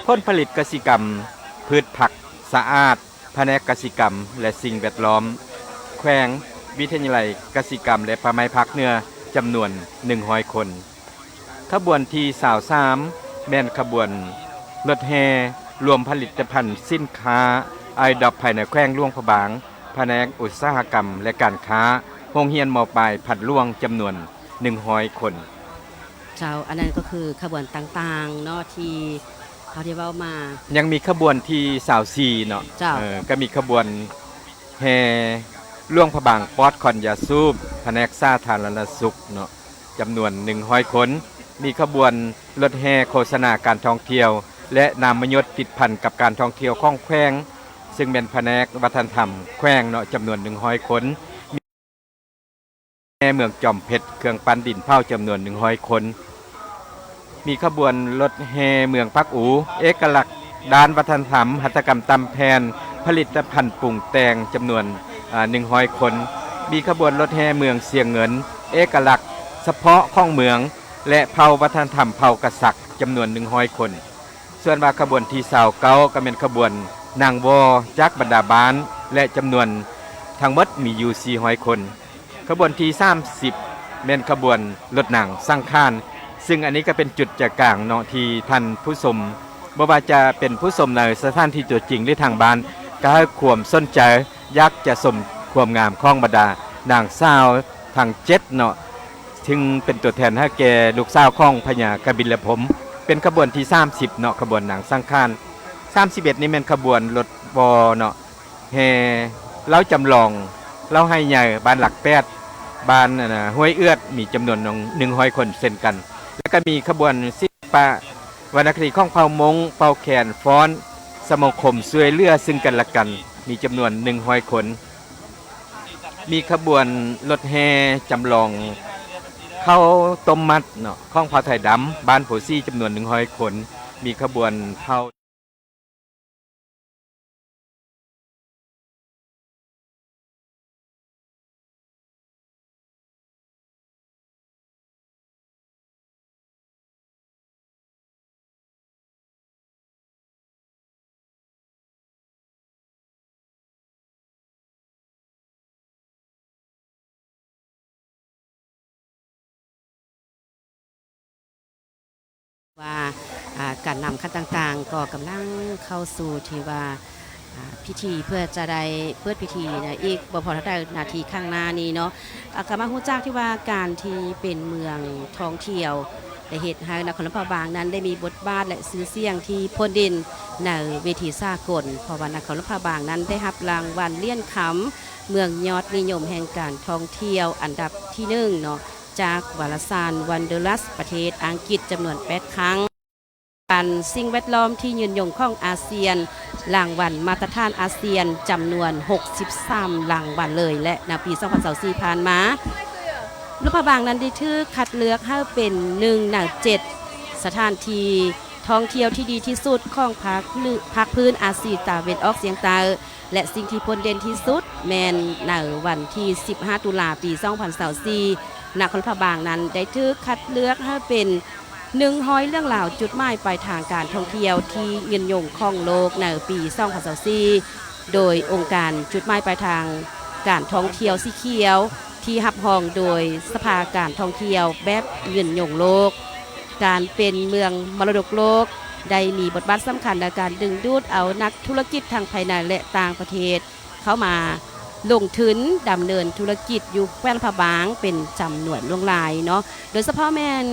ຜົນຜະລິດກະສິກຳ ພືດຜັກສະອາດ, ພະແນກກະສິກຳ ແລະ ສິ່ງແວດລ້ອມ ແຂວງ, ວິທະຍາໄລກະສິກຳ ແລະ ປ່າໄມ້ພາກເໜືອ ຈຳນວນໜຶ່ງຮ້ອຍຄົນ. ຂະບວນທີຊາວສາມ ແມ່ນຂະບວນລົດແຫ່ລວມຜະລິດຕະພັນສິນຄ້າ ອາຍດອບ ພາຍໃນແຂວງຫຼວງພະບາງ, ພະແນກອຸດສາຫະກຳ ແລະ ການຄ້າ, ໂຮງຮຽນ ມ.ປາຍ ພັດຫຼວງ ຈຳນວນໜຶ່ງຮ້ອຍຄົນ. ເຈົ້າ, ອັນນັ້ນກໍຄືຂະບວນຕ່າງໆເນາະ ທີ່ເຮົາໄດ້ເວົ້າມາ. ຍັງມີຂະບວນທີຊາວສີ່ເນາະ. ເຈົ້າ. ເອີ ກໍມີຂະບວນແຫ່ຫຼວງພະບາງປອດຄວັນຢາສູບ ພະແນກສາທາລະນະສຸກເນາະ ຈຳນວນໜຶ່ງຮ້ອຍຄົນ. ມີຂະບວນລົດແຫ່ໂຄສະນາການທ່ອງທ່ຽວ ແລະ ນາມມະຍົດຕິດພັນກັບການທ່ອງທ່ຽວຂອງແຂວງ, ເຊິ່ງແມ່ນພະແນກວັດທະນະທຳແຂວງເນາະ ຈຳນວນໜຶ່ງຮ້ອຍຄົນ. ແຫ່ເມືອງຈອມເພັດ ເຄື່ອງປັ້ນດິນເຜົາ ຈຳນວນໜຶ່ງຮ້ອຍຄົນ. ມີຂະບວນລົດແຫ່ເມືອງປາກອູ ເອກະລັກດ້ານວັດທະນະທຳ, ຫັດຖະກຳ, ຕຳແຜ່ນ, ຜະລິດຕະພັນປຸງແຕ່ງ ຈຳນວນ ອາ ໜຶ່ງຮ້ອຍຄົນ. ມີຂະບວນລົດແຫ່ເມືອງຊຽງເງິນ ເອກະລັກສະເພາະຂອງເມືອງ ແລະ ເຜົ່າວັດທະນະທຳເຜົ່າກະສັກ ຈຳນວນໜຶ່ງຮ້ອຍຄົນ. ສ່ວນວ່າຂະບວນທີຊາວເກົ້າ ກໍແມ່ນຂະບວນນາງວໍ ຈາກບັນດາບ້ານ ແລະ ຈຳນວນທັງໝົດມີຢູ່ສີ່ຮ້ອຍຄົນ. ຂະບວນທີສາມສິບ ແມ່ນຂະບວນລົດນາງສັງຂານ, ຊຶ່ງອັນນີ້ກໍເປັນຈຸດໃຈກາງເນາະ ທີ່ທ່ານຜູ້ຊົມ ບໍ່ວ່າຈະເປັນຜູ້ຊົມໃນສະຖານທີ່ຕົວຈິງ ຫຼື ທາງບ້ານ ກໍໃຫ້ຄວາມສົນໃຈ ຢາກຈະຊົມຄວາມງາມຂອງບັນດານາງສາວທັງເຈັດເນາະ ຊຶ່ງເປັນຕົວແທນໃຫ້ແກ່ລູກສາວຂອງພະຍາກະບິນລະພົມ, ເປັນຂະບວນທີສາມສິບເນາະ, ຂະບວນນາງສັງຂານ. ສາມສິບເອັດນີ້ແມ່ນຂະບວນລົດວໍເນາະ ແຫ່ເລົ້າຈຳລອງ ເລົ້າໄຮ່ໃຫຍ່ ບ້ານຫຼັກແປດ ບ້ານ ອັນນະ ຫ້ວຍເອືອດ ມີຈຳນວນໜຶ່ງຮ້ອຍຄົນເຊັ່ນກັນ. ແລ້ວກໍມີຂະບວນສິລປະວັນນະຄະດີຂອງເຜົ່າມົ້ງ ເປົ່າແຄນຟ້ອນ ສະມາຄົມຊ່ວຍເຫຼືອຊຶ່ງກັນແລະກັນ ມີຈຳນວນໜຶ່ງຮ້ອຍຄົນ. ມີຂະບວນລົດແຫ່ຈຳລອງເຂົ້າຕົ້ມມັດເນາະ ຂອງເຜົ່າໄທດຳ ບ້ານໂພສີ ຈຳນວນໜຶ່ງຮ້ອຍຄົນ. ມີຂະບວນເຜົ່າ ວ່າ ອ່າ ການນຳຂັ້ນຕ່າງໆ ກໍກຳລັງເຂົ້າສູ່ທີ່ວ່າ ອ່າ ພິທີເພື່ອຈະໄດ້ເປີດພິທີໃນອີກບໍ່ພໍເທົ່າໃດນາທີຂ້າງໜ້ານີ້ເນາະ. ອ່າ ກໍມາຮູ້ຈັກທີ່ວ່າການທີ່ເປັນເມືອງທ່ອງທ່ຽວ ໄດ້ເຮັດໃຫ້ນະຄອນຫຼວງພະບາງນັ້ນໄດ້ມີບົດບາດ ແລະ ຊື່ສຽງທີ່ໂພດເດັ່ນໃນເວທີສາກົນ, ເພາະວ່ານະຄອນຫຼວງພະບາງນັ້ນໄດ້ຮັບລາງວັນຫຼຽນຄຳເມືອງຍອດນິຍົມແຫ່ງການທ່ອງທ່ຽວອັນດັບທີໜຶ່ງເນາະ ຈາກວາລະສານ Wanderlust ປະເທດອັງກິດ ຈຳນວນແປດຄັ້ງ. ລາງວັນສິ່ງແວດລ້ອມທີ່ຍືນຍົງຂອງອາຊຽນ, ລາງວັນມາດຕະຖານອາຊຽນ ຈຳນວນຫົກສິບສາມລາງວັນເລີຍ ແລະ ໃນປີສອງພັນຊາວສີ່ຜ່ານມາ, ຫຼວງພະບາງນັ້ນໄດ້ຖືກຄັດເລືອກໃຫ້ເປັນໜຶ່ງໃນເຈັດສະຖານທີ່ທ່ອງທ່ຽວທີ່ດີທີ່ສຸດຂອງພາກພື້ນ ພາກພື້ນອາຊີຕາເວັນອອກສຽງໃຕ້ ແລະ ສິ່ງທີ່ໂພດເດັ່ນທີ່ສຸດແມ່ນໃນວັນທີສິບຫ້າ ຕຸລາ ປີສອງພັນຊາວສີ່ ນະຄອນຫຼວງພະບາງນັ້ນໄດ້ຖືກຄັດເລືອກໃຫ້ເປັນ ໜຶ່ງຮ້ອຍເລື່ອງລາວຈຸດໝາຍປາຍທາງການທ່ອງທ່ຽວທີ່ຍືນຍົງຂອງໂລກໃນປີສອງພັນຊາວສີ່ ໂດຍອົງການຈຸດໝາຍປາຍທາງການທ່ອງທ່ຽວສີຂຽວ ທີ່ຮັບຮອງໂດຍສະພາການທ່ອງທ່ຽວແບບຍືນຍົງໂລກ. ການເປັນເມືອງມໍລະດົກໂລກໄດ້ມີບົດບາດສຳຄັນໃນການດຶງດູດເອົານັກທຸລະກິດທັງພາຍໃນ ແລະ ຕ່າງປະເທດ ເຂົ້າມາລົງທຶນດຳເນີນທຸລະກິດຢູ່ແຂວງຫຼວງພະບາງເປັນຈຳນວນຫຼວງຫຼາຍເນາະ, ໂດຍສະເພາະແມ່ນ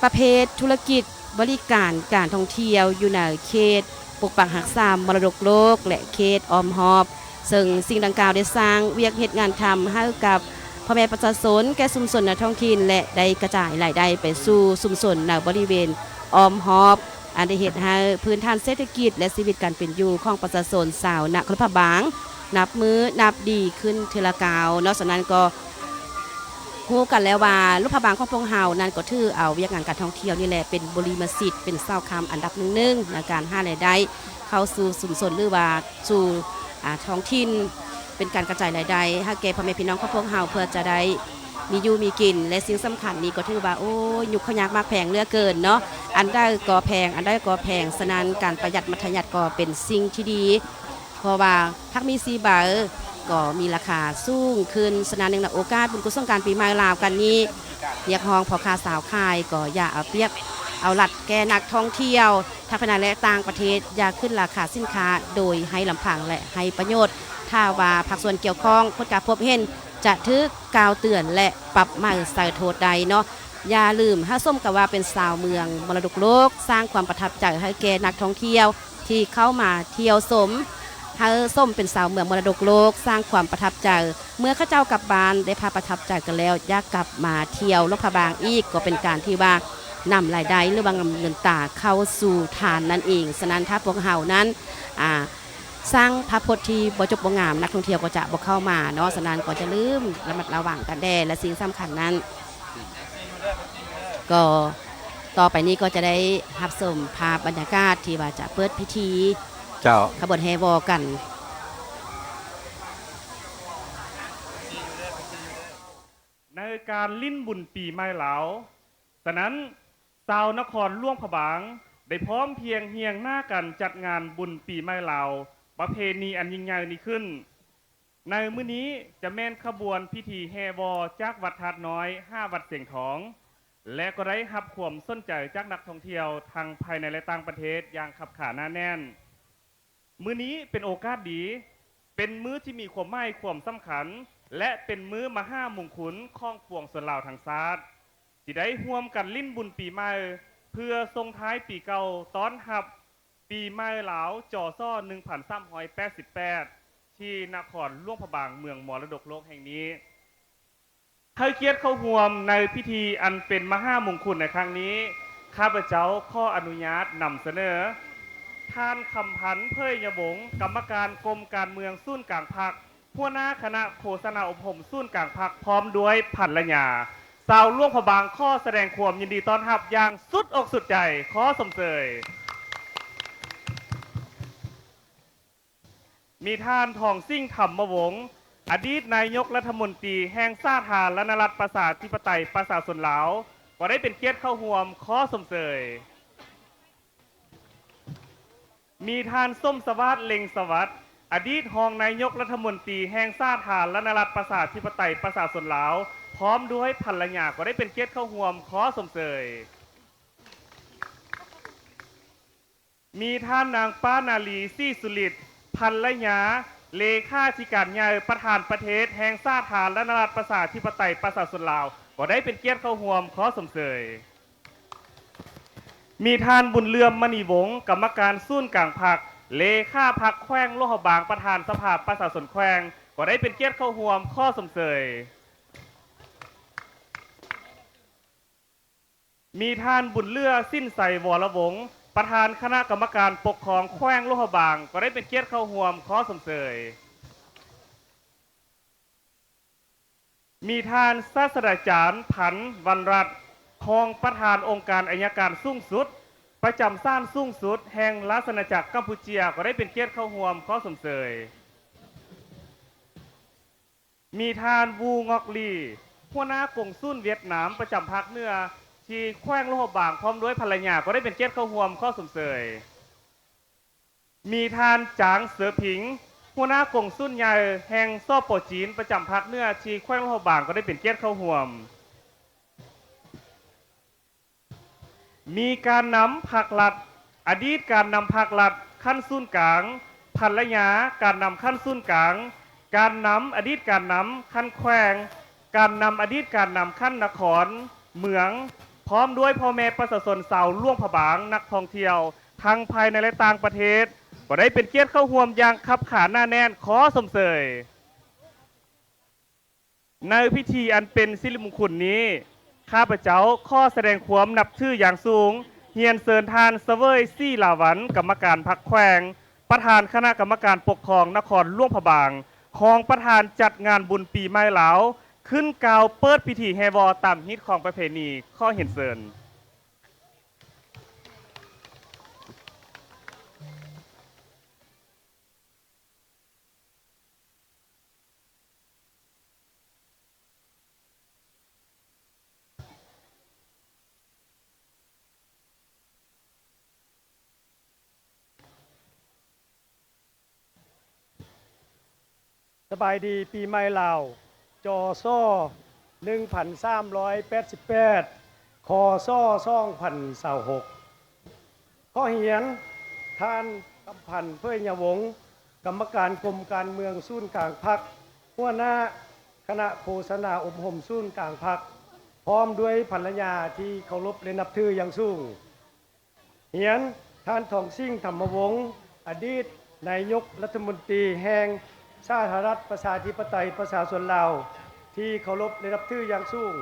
ປະເພດທຸລະກິດບໍລິການການທ່ອງທ່ຽວຢູ່ໃນເຂດປົກປັກຮັກສາມໍລະດົກໂລກ ແລະ ເຂດອ້ອມຮອບ, ເຊິ່ງສິ່ງດັ່ງກ່າວໄດ້ສ້າງວຽກເຮັດງານທຳໃຫ້ກັບພໍ່ແມ່ປະຊາຊົນແກ່ຊຸມຊົນໃນທ້ອງຖິ່ນ ແລະ ໄດ້ກະຈາຍລາຍໄດ້ໄປສູ່ຊຸມຊົນໃນບໍລິເວນອ້ອມຮອບ. ອັນໄດ້ເຮັດໃຫ້ພື້ນຖານເສດຖະກິດ ແລະ ຊີວິດການເປັນຢູ່ຂອງປະຊາຊົນຊາວນະຄອນຫຼວງພະບາງ ນັບມື້ນັບດີຂຶ້ນເທື່ອລະກ້າວເນາະ. ສະນັ້ນກໍຮູ້ກັນແລ້ວວ່າ ຫຼວງພະບາງຂອງພວກເຮົານັ້ນ ກໍຖືເອົາວຽກງານການທ່ອງທ່ຽວນີ້ແຫຼະ ເປັນບຸລິມະສິດ ເປັນເສົາຄ້ຳອັນດັບໜຶ່ງໆ ໃນການຫາລາຍໄດ້ເຂົ້າສູ່ຊຸມຊົນ ຫຼືວ່າສູ່ ອ່າ ທ້ອງຖິ່ນ ເປັນການກະຈາຍລາຍໄດ້ໃຫ້ແກ່ພໍ່ແມ່ພີ່ນ້ອງຂອງພວກເຮົາ ເພື່ອຈະໄດ້ ມີຢູ່ມີກິນ ແລະ ສິ່ງສຳຄັນນີ້ກໍຖືວ່າ ໂອ້ຍ ຍຸກເຂົ້າຍາກໝາກແພງເຫຼືອເກີນເນາະ, ອັນໃດກໍແພງ ອັນໃດກໍແພງ. ສະນັ້ນ ການປະຢັດມັດທະຍັດກໍເປັນສິ່ງທີ່ດີ ເພາະວ່າຜັກມີສີ່ໃບກໍມີລາຄາສູງຂຶ້ນ. ສະນັ້ນ ເນື່ອງໃນໂອກາດບຸນກຸສົນສົງການປີໃໝ່ລາວກັນນີ້ ຮຽກຮ້ອງພໍ່ຄ້າຊາວຂາຍກໍຢ່າເອົາປຽບເອົາລັດແກ່ນັກທ່ອງທ່ຽວ ທັງພາຍໃນ ແລະ ຕ່າງປະເທດ ຢ່າຂຶ້ນລາຄາສິນຄ້າໂດຍໄຮ້ລຳພັງ ແລະ ໄຮ້ປະໂຫຍດ. ຖ້າວ່າພາກສ່ວນກ່ຽວຂ້ອງ ຜົນການພົບເຫັນ ຈະຖືກກ່າວເຕືອນ ແລະ ປັບໃໝໃສ່ໂທດໄດ້ເນາະ. ຢ່າລືມ ໃຫ້ສົມກັບວ່າເປັນຊາວເມືອງມໍລະດົກໂລກ, ສ້າງຄວາມປະທັບໃຈໃຫ້ແກ່ນັກທ່ອງທ່ຽວທີ່ເຂົ້າມາທ່ຽວຊົມ, ໃຫ້ສົມເປັນຊາວເມືອງມໍລະດົກໂລກ, ສ້າງຄວາມປະທັບໃຈ. ເມື່ອເຂົາເຈົ້າກັບບ້ານໄດ້ພາບປະທັບໃຈກັນແລ້ວ, ຢາກກັບມາທ່ຽວຫຼວງພະບາງອີກ, ກໍເປັນການທີ່ວ່ານຳລາຍໄດ້ ຫຼືວ່ານຳເງິນຕາເຂົ້າສູ່ທ່ານນັ້ນເອງ. ສະນັ້ນ ຖ້າພວກເຮົານັ້ນ ອ່າ ສ້າງພາບພົດທີ່ບໍ່ຈົບບໍ່ງາມ, ນັກທ່ອງທ່ຽວກໍຈະບໍ່ເຂົ້າມາເນາະ. ສະນັ້ນກໍຢ່າລືມລະມັດລະວັງກັນແດ່ ແລະ ສິ່ງສຳຄັນນັ້ນ ກໍຕໍ່ໄປນີ້ກໍຈະໄດ້ຮັບຊົມພາບບັນຍາກາດທີ່ວ່າຈະເປີດພິທີ ເຈົ້າ ຂະບວນແຫ່ວໍກັນ. ໃນການຫຼິ້ນບຸນປີໃໝ່ລາວ. ສະນັ້ນ ຊາວນະຄອນຫຼວງພະບາງໄດ້ພ້ອມພຽງຮຽງໜ້າກັນຈັດງານບຸນປີໃໝ່ລາວ ປະເພນີອັນຍິ່ງໃຫຍ່ນີ້ຂຶ້ນ. ໃນມື້ນີ້ຈະແມ່ນຂະບວນພິທີແຫ່ວໍຈາກວັດທາດນ້ອຍຫາວັດຊຽງທອງ ແລະ ກໍໄດ້ຮັບຄວາມສົນໃຈຈາກນັກທ່ອງທ່ຽວທັງພາຍໃນ ແລະ ຕ່າງປະເທດຢ່າງຄັບຂາໜາແໜ້ນ. ມື້ນີ້ເປັນໂອກາດດີ, ເປັນມື້ທີ່ມີຄວາມໝາຍຄວາມສຳຄັນ ແລະ ເປັນມື້ມະຫາມຸງຄຸນຂອງປວງຊົນລາວທັງຊາດ ທີ່ໄດ້ຮ່ວມກັນຫຼິ້ນບຸນປີໃໝ່ ເພື່ອສົ່ງທ້າຍປີເກົ່າ ຕ້ອນຮັບປີໃໝ່ລາວ ຈສ ໜຶ່ງພັນສາມຮ້ອຍແປດສິບແປດ ທີ່ນະຄອນຫຼວງພະບາງ ເມືອງມໍລະດົກໂລກແຫ່ງນີ້. ໃຫ້ກຽດເຂົ້າຮ່ວມໃນພິທີອັນເປັນມະຫາມຸງຄຸນໃນຄັ້ງນີ້, ຂ້າພະເຈົ້າຂໍອະນຸຍາດນຳສະເໜີ ທ່ານ ຄຳພັນ ເຜີຍຍະວົງ, ກຳມະການກົມການເມືອງສູນກາງພັກ, ຫົວໜ້າຄະນະໂຄສະນາອົບຮົມສູນກາງພັກ, ພ້ອມດ້ວຍພັນລະຍາ. ຊາວຫຼວງພະບາງຂໍສະແດງຄວາມຍິນດີຕ້ອນຮັບຢ່າງສຸດອົກສຸດໃຈ. ຂໍຊົມເຊີຍ. ມີທ່ານ ທອງສິງ ທຳມະວົງ, ອະດີດນາຍົກລັດຖະມົນຕີແຫ່ງສາທາລະນະລັດ ປະຊາທິປະໄຕ ປະຊາຊົນລາວ ກໍໄດ້ເປັນກຽດເຂົ້າຮ່ວມ, ຂໍຊົມເຊີຍ. ມີທ່ານ ສົມສະຫວາດ ເລັງສະຫວັດ, ອະດີດຮອງນາຍົກລັດຖະມົນຕີແຫ່ງສາທາລະນະລັດ ປະຊາທິປະໄຕ ປະຊາຊົນລາວ ພ້ອມດ້ວຍພັນລະຍາ ກໍໄດ້ເປັນກຽດເຂົ້າຮ່ວມ, ຂໍຊົມເຊີຍ. ມີທ່ານນາງ ປ້ານາລີ ສີສຸລິດ, ພັນລະຍາ ເລຂາທິການໃຫຍ່ ປະທານປະເທດແຫ່ງສາທາລະນະລັດ ປະຊາທິປະໄຕ ປະຊາຊົນລາວ ກໍໄດ້ເປັນກຽດເຂົ້າຮ່ວມ, ຂໍຊົມເຊີຍ. ມີທ່ານ ບຸນເຫຼື້ອມ ມະນີວົງ, ກຳມະການສູນກາງພັກ, ເລຂາພັກແຂວງຫຼວງພະບາງ, ປະທານສະພາປະຊາຊົນແຂວງ ກໍໄດ້ເປັນກຽດເຂົ້າຮ່ວມ, ຂໍຊົມເຊີຍ. ມີທ່ານ ບຸນເຫຼືອ ສິນໄຊ ວໍລະວົງ, ປະທານຄະນະກຳມະການປົກຄອງແຂວງຫຼວງພະບາງ ກໍໄດ້ເປັນກຽດເຂົ້າຮ່ວມ, ຂໍຊົມເຊີຍ. ມີທ່ານ ສາດສະດາຈານ ພັນ ວັນລັດ, ຮອງປະທານອົງການໄອຍະການສູງສຸດ ປະຈຳສານສູງສຸດແຫ່ງລາຊະອານາຈັກກຳປູເຈຍ ກໍໄດ້ເປັນກຽດເຂົ້າຮ່ວມ, ຂໍຊົມເຊີຍ. ມີທ່ານ ວູ ງອກລີ, ຫົວໜ້າກົງສູນຫວຽດນາມປະຈຳພາກເໜືອທີ່ແຂວງຫຼວງພະບາງ ພ້ອມດ້ວຍພັນລະຍາ ກໍໄດ້ເປັນກຽດເຂົ້າຮ່ວມ, ຂໍຊົມເຊີຍ. ມີທ່ານ ຈາງ ເຊີພິງ, ຫົວໜ້າກົງສູນໃຫຍ່ແຫ່ງ ສປ ຈີນ ປະຈຳພາກເໜືອທີ່ແຂວງຫຼວງພະບາງ ກໍໄດ້ເປັນກຽດເຂົ້າຮ່ວມ. ມີການນຳພັກລັດ, ອະດີດການນຳພັກລັດຂັ້ນສູນກາງ, ພັນລະຍາການນຳຂັ້ນສູນກາງ, ການນຳອະດີດການນຳຂັ້ນແຂວງ, ການນຳອະດີດການນຳຂັ້ນນະຄອນ, ເມືອງ, ພ້ອມດ້ວຍພໍ່ແມ່ປະຊາຊົນຊາວຫຼວງພະບາງ, ນັກທ່ອງທ່ຽວ ທັງພາຍໃນ ແລະ ຕ່າງປະເທດ ກໍໄດ້ເປັນກຽດເຂົ້າຮ່ວມຢ່າງຄັບຂາໜາແໜ້ນ, ຂໍຊົມເຊີຍ. ໃນພິທີອັນເປັນສິລິມຸງຄຸນນີ້, ຂ້າພະເຈົ້າຂໍສະແດງຄວາມນັບຖືຢ່າງສູງ, ຮຽນເຊີນທ່ານ ສະເຫວີຍ ສີລາວັນ, ກຳມະການພັກແຂວງ, ປະທານຄະນະກຳມະການປົກຄອງນະຄອນຫຼວງພະບາງ, ຮອງປະທານຈັດງານບຸນປີໃໝ່ລາວ, ຂຶ້ນກ່າວເປີດພິທີແຫ່ວໍຕາມຮີດຄອງປະເພນີ. ຂໍຮຽນເຊີນ. ສະບາຍດີປີໃໝ່ລາວ ຈສ ໜຶ່ງພັນສາມຮ້ອຍແປດສິບແປດ ຄສ ສອງພັນຊາວຫົກ. ຂໍຮຽນທ່ານ ກຳພັນ ເຜີຍຍະວົງ ກຳມະການກົມການເມືອງສູນກາງພັກ, ຫົວໜ້າຄະນະໂຄສະນາອົບຮົມສູນກາງພັກ, ພ້ອມດ້ວຍພັນລະຍາທີ່ເຄົາລົບ ແລະ ນັບຖືຢ່າງສູງ. ຮຽນທ່ານ ທອງສິງ ທຳມະວົງ ອະດີດນາຍົກລັດຖະມົນຕີແຫ່ງສາທາລະນະລັດ ປະຊາທິປະໄຕ ປະຊາຊົນລາວ ທີ່ເຄົາລົບ ແລະ ນັບຖືຢ່າງສູງ.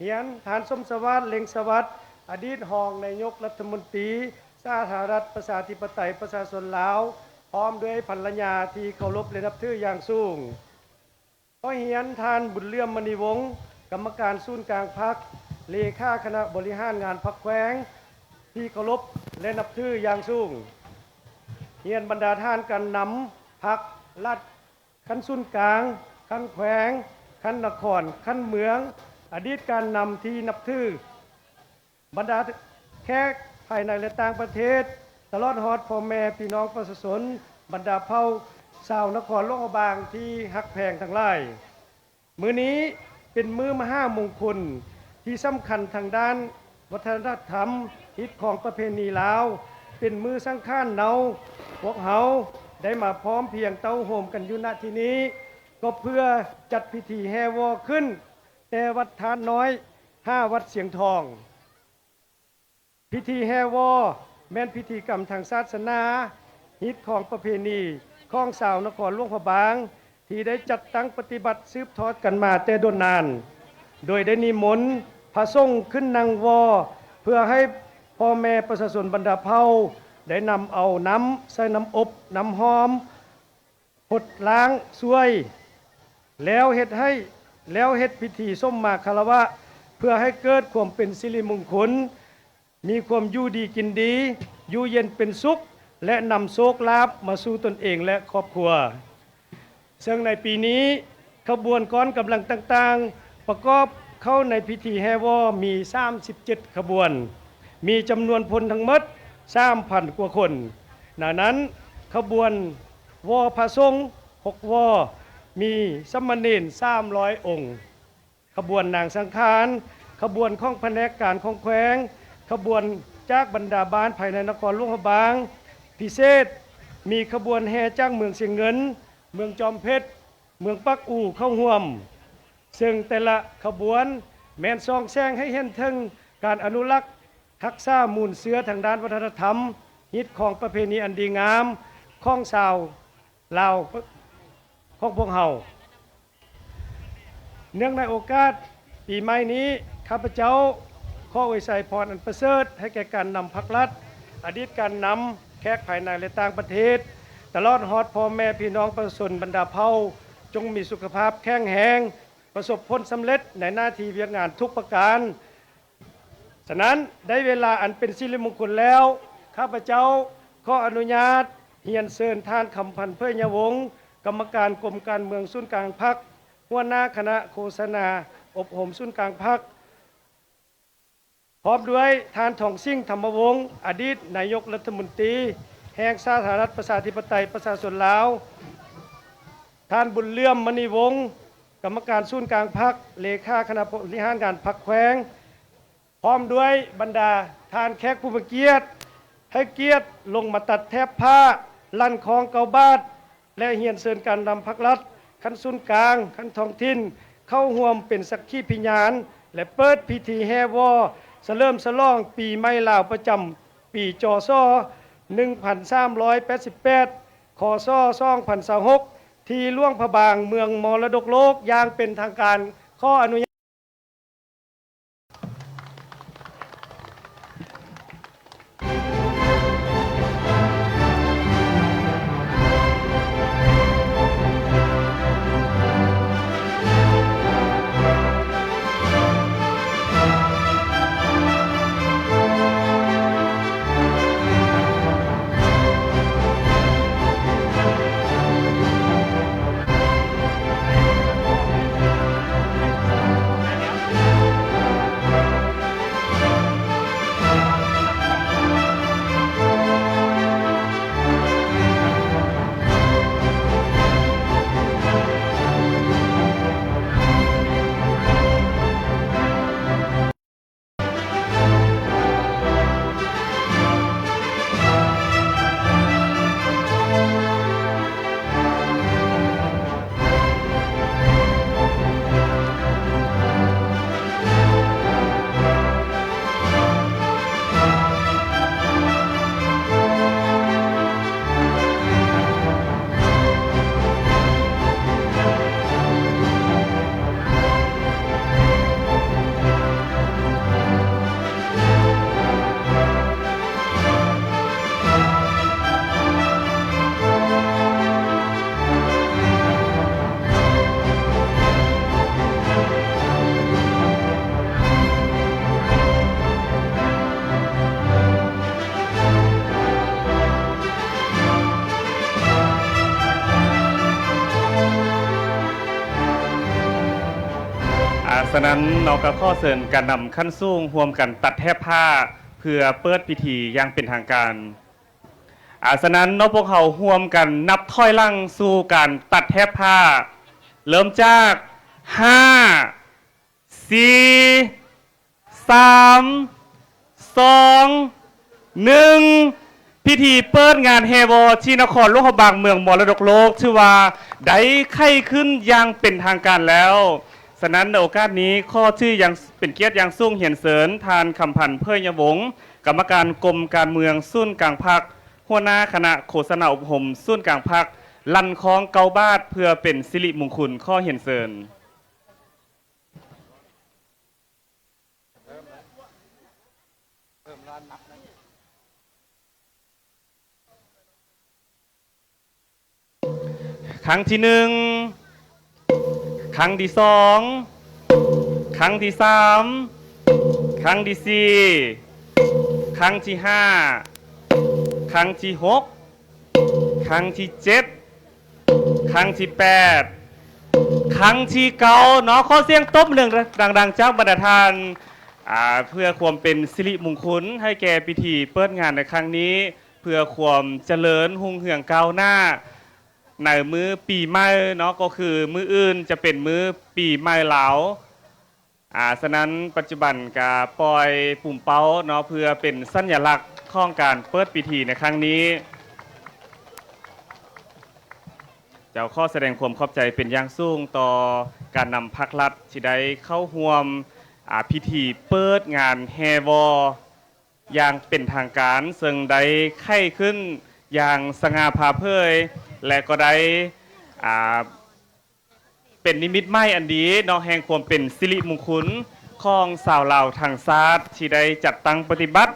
ຮຽນທ່ານ ສົມສະຫວາດ ເລັ່ງສະຫວັດ ອະດີດຮອງນາຍົກລັດຖະມົນຕີສາທາລະນະລັດ ປະຊາທິປະໄຕ ປະຊາຊົນລາວ ພ້ອມດ້ວຍພັນລະຍາທີ່ເຄົາລົບ ແລະ ນັບຖືຢ່າງສູງ. ຂໍຮຽນທ່ານ ບຸນເຫຼື້ອມ ມະນີວົງ ກຳມະການສູນກາງພັກ, ເລຂາຄະນະບໍລິຫານງານພັກແຂວງ ທີ່ເຄົາລົບ ແລະ ນັບຖືຢ່າງສູງ. ຮຽນບັນດາທ່ານການນຳພັກລັດ ຂັ້ນສູນກາງ, ຂັ້ນແຂວງ, ຂັ້ນນະຄອນ, ຂັ້ນເມືອງ, ອະດີດການນຳທີ່ນັບຖື, ບັນດາແຂກພາຍໃນ ແລະ ຕ່າງປະເທດ, ຕະຫຼອດຮອດພໍ່ແມ່ພີ່ນ້ອງປະຊາຊົນ ບັນດາເຜົ່າຊາວນະຄອນຫຼວງພະບາງທີ່ຮັກແພງທັງຫຼາຍ. ມື້ນີ້ເປັນມື້ມະຫາມົງຄົນທີ່ສຳຄັນທາງດ້ານວັດທະນະທຳ, ຮີດຄອງປະເພນີລາວ, ເປັນມື້ສັງຂານເນົາ. ພວກເຮົາໄດ້ມາພ້ອມພຽງເຕົ້າໂຮມກັນຢູ່ ນະ ທີ່ນີ້ ກໍເພື່ອຈັດພິທີແຫ່ວໍ້ຂຶ້ນ ແຕ່ວັດທາດນ້ອຍຫາວັດຊຽງທອງ. ພິທີແຫ່ວໍ້ແມ່ນພິທີກຳທາງສາສະໜາ, ຮີດຄອງປະເພນີຂອງຊາວນະຄອນຫຼວງພະບາງ ທີ່ໄດ້ຈັດຕັ້ງປະຕິບັດສືບທອດກັນມາແຕ່ດົນນານ, ໂດຍໄດ້ນິມົນພະສົງຂຶ້ນນັ່ງວໍ້ ເພື່ອໃຫ້ພໍ່ແມ່ປະຊາຊົນບັນດາເຜົ່າໄດ້ນຳເອົານ້ຳໃສ່ນ້ຳອົບນ້ຳຫອມ ຫົດລ້າງຊ່ວຍ ແລ້ວເຮັດໃຫ້ ແລ້ວເຮັດພິທີສົມມາຄາລະວະ ເພື່ອໃຫ້ເກີດຄວາມເປັນສິລິມົງຄົນ, ມີຄວາມຢູ່ດີກິນດີ, ຢູ່ເຢັນເປັນສຸກ ແລະ ນຳໂຊກລາບມາສູ່ຕົນເອງ ແລະ ຄອບຄົວ. ເຊິ່ງໃນປີນີ້ ຂະບວນກ້ອນກຳລັງຕ່າງໆ ປະກອບເຂົ້າໃນພິທີແຫ່ວໍ້ມີສາມສິບເຈັດຂະບວນ, ມີຈຳນວນພົນທັງໝົດສາມພັນກວ່າຄົນ. ໃນນັ້ນ ຂະບວນວໍ້ພະສົງຫົກວໍ້ ມີສາມະເນນສາມຮ້ອຍອົງ, ຂະບວນນາງສັງຂານ, ຂະບວນຂອງພະແນກການຂອງແຂວງ, ຂະບວນຈາກບັນດາບ້ານພາຍໃນນະຄອນຫຼວງພະບາງ, ພິເສດ ມີຂະບວນແຫ່ຈາກເມືອງຊຽງເງິນ, ເມືອງຈອມເພັດ, ເມືອງປາກອູເຂົ້າຮ່ວມ, ເຊິ່ງແຕ່ລະຂະບວນແມ່ນສ່ອງແສງໃຫ້ເຫັນເຖິງການອະນຸລັກຮັກສາມູນເຊື້ອທາງດ້ານວັດທະນະທຳ, ຮີດຄອງປະເພນີອັນດີງາມຂອງຊາວລາວຂອງພວກເຮົາ. ເນື່ອງໃນໂອກາດປີໃໝ່ນີ້, ຂ້າພະເຈົ້າຂໍອວຍໄຊພອນອັນປະເສີດໃຫ້ແກ່ການນຳພັກລັດ, ອະດີດການນຳ, ແຂກພາຍໃນ ແລະ ຕ່າງປະເທດ, ຕະຫຼອດຮອດພໍ່ແມ່ພີ່ນ້ອງປະຊາຊົນບັນດາເຜົ່າ, ຈົ່ງມີສຸຂະພາບແຂງແຮງ, ປະສົບຜົນສຳເລັດໃນໜ້າທີ່ວຽກງານທຸກປະການ. ສະນັ້ນ, ໄດ້ເວລາອັນເປັນສິລິມົງຄົນແລ້ວ, ຂ້າພະເຈົ້າຂໍອະນຸຍາດຮຽນເຊີນທ່ານ ຄຳພັນ ເຜີຍຍະວົງ, ກຳມະການກົມການເມືອງສູນກາງພັກ, ຫົວໜ້າຄະນະໂຄສະນາອົບຮົມສູນກາງພັກ, ພ້ອມດ້ວຍທ່ານ ທອງສິງ ທຳມະວົງ, ອະດີດນາຍົກລັດຖະມົນຕີແຫ່ງສາທາລະນະລັດ ປະຊາທິປະໄຕ ປະຊາຊົນລາວ, ທ່ານ ບຸນເຫຼື້ອມ ມະນີວົງ, ກຳມະການສູນກາງພັກ, ເລຂາຄະນະບໍລິຫານງານພັກແຂວງ, ພ້ອມດ້ວຍບັນດາທ່ານແຂກຜູ້ມີກຽດ, ໃຫ້ກຽດລົງມາຕັດແຖບຜ້າ, ລັ່ນຄ້ອງເກົ້າບາດ ແລະ ຮຽນເຊີນການນຳພັກລັດຂັ້ນສູນກາງ, ຂັ້ນທ້ອງຖິ່ນ ເຂົ້າຮ່ວມເປັນສັກຂີພິຍານ ແລະ ເປີດພິທີແຫ່ວໍ້ສະເຫຼີມສະຫຼອງປີໃໝ່ລາວປະຈຳປີ ຈສ ໜຶ່ງພັນສາມຮ້ອຍແປດສິບແປດ ຄສ ສອງພັນຊາວຫົກ ທີ່ຫຼວງພະບາງ ເມືອງມໍລະດົກໂລກ ຢ່າງເປັນທາງການ. ຂໍອະນຸຍາດ. ສະນັ້ນເນາະ ກໍຂໍເຊີນການນຳຂັ້ນສູງຮ່ວມກັນຕັດແຖບຜ້າ ເພື່ອເປີດພິທີຢ່າງເປັນທາງການ. ອາ ສະນັ້ນເນາະ ພວກເຮົາຮ່ວມກັນນັບຖອຍຫຼັງສູ່ການຕັດແຖບຜ້າ ເລີ່ມຈາກ ຫ້າ ສີ່ ສາມ ສອງ ໜຶ່ງ ພິທີເປີດງານແຫ່ວໍທີ່ນະຄອນຫຼວງພະບາງເມືອງມໍລະດົກໂລກ ຖືວ່າໄດ້ໄຂຂຶ້ນຢ່າງເປັນທາງການແລ້ວ. ສະນັ້ນໃນໂອກາດນີ້ ຂໍຖືຢ່າງເປັນກຽດຢ່າງສູງຮຽນເຊີນ ທ່ານ ຄຳພັນ ເຜີຍຍະວົງ ກຳມະການກົມການເມືອງສູນກາງພັກ, ຫົວໜ້າຄະນະໂຄສະນາອົບຮົມສູນກາງພັກ ລັ່ນຄ້ອງເກົ້າບາດ ເພື່ອເປັນສິລິມຸງຄຸນ. ຂໍຮຽນເຊີນ. ຄັ້ງທີໜຶ່ງ, ຄັ້ງທີສອງ, ຄັ້ງທີສາມ, ຄັ້ງທີສີ່, ຄັ້ງທີຫ້າ, ຄັ້ງທີຫົກ, ຄັ້ງທີເຈັດ, ຄັ້ງທີແປດ, ຄັ້ງທີເກົ້າເນາະ. ຂໍສຽງຕົບມືດັງໆຈາກບັນດາທ່ານ ອາ ເພື່ອຄວາມເປັນສິລິມຸງຄຸນໃຫ້ແກ່ພິທີເປີດງານໃນຄັ້ງນີ້ ເພື່ອຄວາມຈະເລີນຮຸ່ງເຮືອງກ້າວໜ້າໃນມື້ປີໃໝ່ເນາະ, ກໍຄືມື້ອື່ນຈະເປັນມື້ປີໃໝ່ລາວ. ອາ ສະນັ້ນປັດຈຸບັນກະປ່ອຍປຸ່ມເປົ້າເນາະ ເພື່ອເປັນສັນຍະລັກຂອງການເປີດພິທີໃນຄັ້ງນີ້. ເຈົ້າ ຂໍສະແດງຄວາມຂອບໃຈເປັນຢ່າງສູງຕໍ່ການນຳພັກລັດທີ່ໄດ້ເຂົ້າຮ່ວມ ອາ ພິທີເປີດງານແຫ່ວໍຢ່າງເປັນທາງການ, ເຊິ່ງໄດ້ໄຂຂຶ້ນຢ່າງສະຫງ່າຜ່າເຜີຍ ແລະ ກໍໄດ້ ອາ ເປັນນິມິດໝາຍອັນດີເນາະ ແຫ່ງຄວາມເປັນສິລິມຸງຄຸນຂອງຊາວລາວທັງຊາດ ທີ່ໄດ້ຈັດຕັ້ງປະຕິບັດ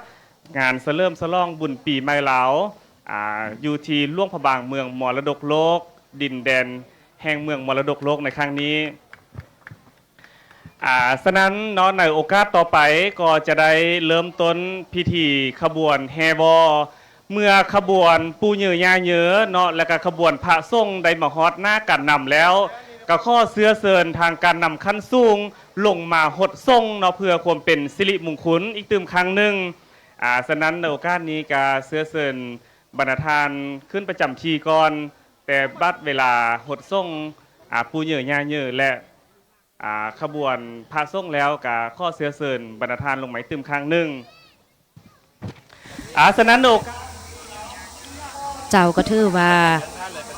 ງານສະເຫຼີມສະຫຼອງບຸນປີໃໝ່ລາວ ອາ ຢູ່ທີ່ຫຼວງພະບາງເມືອງມໍລະດົກໂລກ, ດິນແດນແຫ່ງເມືອງມໍລະດົກໂລກໃນຄັ້ງນີ້. ອາ ສະນັ້ນເນາະ ໃນໂອກາດຕໍ່ໄປກໍຈະໄດ້ເລີ່ມຕົ້ນພິທີຂະບວນແຫ່ວໍ. ເມື່ອຂະບວນປູ່ເຍີຍ່າເຍີເນາະ ແລະ ກະຂະບວນພະສົງໄດ້ມາຮອດໜ້າການນຳແລ້ວ ກໍຂໍເຊື້ອເຊີນທາງການນຳຂັ້ນສູງລົງມາຫົດສົງເນາະ ເພື່ອຄວາມເປັນສິລິມຸງຄຸນອີກຕື່ມຄັ້ງໜຶ່ງ. ອາ ສະນັ້ນໃນໂອກາດນີ້ກະເຊື້ອເຊີນບັນດາທ່ານຂຶ້ນປະຈຳທີ່ກ່ອນ ແຕ່ບັດເວລາຫົດສົງ ອາ ປູ່ເຍີຍ່າເຍີ ແລະ ອາ ຂະບວນພະສົງແລ້ວ ກະຂໍເຊື້ອເຊີນບັນດາທ່ານລົງມາອີກຕື່ມຄັ້ງໜຶ່ງ. ອາ ສະນັ້ນໂອກາດ ເຈົ້າ ກໍຖືວ່າ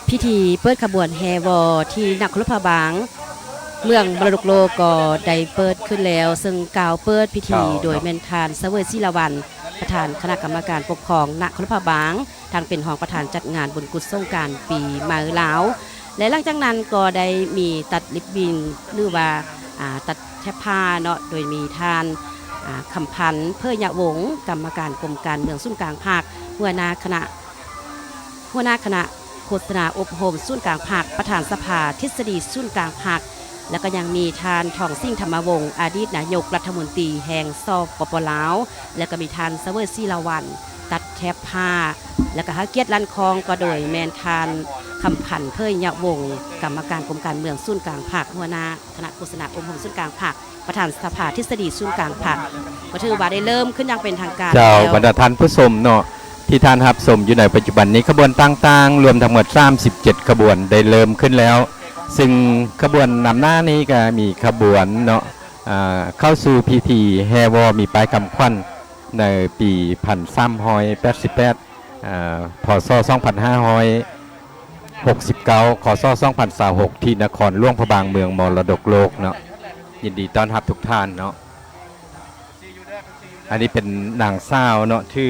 ພິທີເປີດຂະບວນແຫ່ວໍທີ່ນະຄອນຫຼວງພະບາງ ເມືອງມໍລະດົກໂລກ ກໍໄດ້ເປີດຂຶ້ນແລ້ວ, ເຊິ່ງກ່າວເປີດພິທີ ເຈົ້າ ໂດຍແມ່ນທ່ານ ສະເຫວີຍ ສີລາວັນ ປະທານຄະນະກຳມະການປົກຄອງນະຄອນຫຼວງພະບາງ ທັງເປັນຮອງປະທານຈັດງານບຸນກຸດສົງການປີໃໝ່ລາວ ແລະ ຫຼັງຈາກນັ້ນກໍໄດ້ມີຕັດລິບບິນ ຫຼືວ່າ ອາ ຕັດແຖບຜ້າເນາະ ໂດຍມີທ່ານ ອາ ຄຳພັນ ເຜີຍຍະວົງ ກຳມະການກົມການເມືອງສູນກາງພັກ ຫົວໜ້າຄະນະ ຫົວໜ້າຄະນະໂຄສະນາອົບຮົມສູນກາງພັກ ປະທານສະພາທິດສະດີສູນກາງພັກ ແລະ ກໍຍັງມີທ່ານ ທອງສິງ ທຳມະວົງ ອະດີດນາຍົກລັດຖະມົນຕີແຫ່ງ ສປປ ລາວ ແລະ ກໍມີທ່ານ ສະເຫວີຍ ສີລາວັນ ຕັດແຖບຜ້າ ແລະ ກໍໃຫ້ກຽດລັ່ນຄ້ອງ ກໍໂດຍແມ່ນທ່ານ ຄຳພັນ ເຜີຍຍະວົງ ກຳມະການກົມການເມືອງສູນກາງພັກ ຫົວໜ້າຄະນະໂຄສະນາອົບຮົມສູນກາງພັກ ປະທານສະພາທິດສະດີສູນກາງພັກ ກໍຖືວ່າໄດ້ເລີ່ມຂຶ້ນຢ່າງເປັນທາງການ ເຈົ້າ ແລ້ວ. ບັນດາທ່ານຜູ້ຊົມເນາະ ທີ່ທ່ານຮັບຊົມຢູ່ໃນປັດຈຸບັນນີ້ ຂະບວນຕ່າງໆ ລວມທັງໝົດສາມສິບເຈັດຂະບວນໄດ້ເລີ່ມຂຶ້ນແລ້ວ, ຊຶ່ງຂະບວນນຳໜ້ານີ້ກໍມີຂະບວນເນາະ ອາ ເຂົ້າສູ່ພິທີແຫ່ວໍມີປ້າຍຄຳຂວັນໃນປີພັນສາມຮ້ອຍແປດສິບແປດ ອາ ພ.ສ. ສອງພັນຫ້າຮ້ອຍຫົກສິບເກົ້າ ຄ.ສ. ສອງພັນຊາວຫົກ ທີ່ນະຄອນຫຼວງພະບາງເມືອງມໍລະດົກໂລກເນາະ. ຍິນດີຕ້ອນຮັບທຸກທ່ານເນາະ. ອັນນີ້ເປັນນາງສາວເນາະ ຖື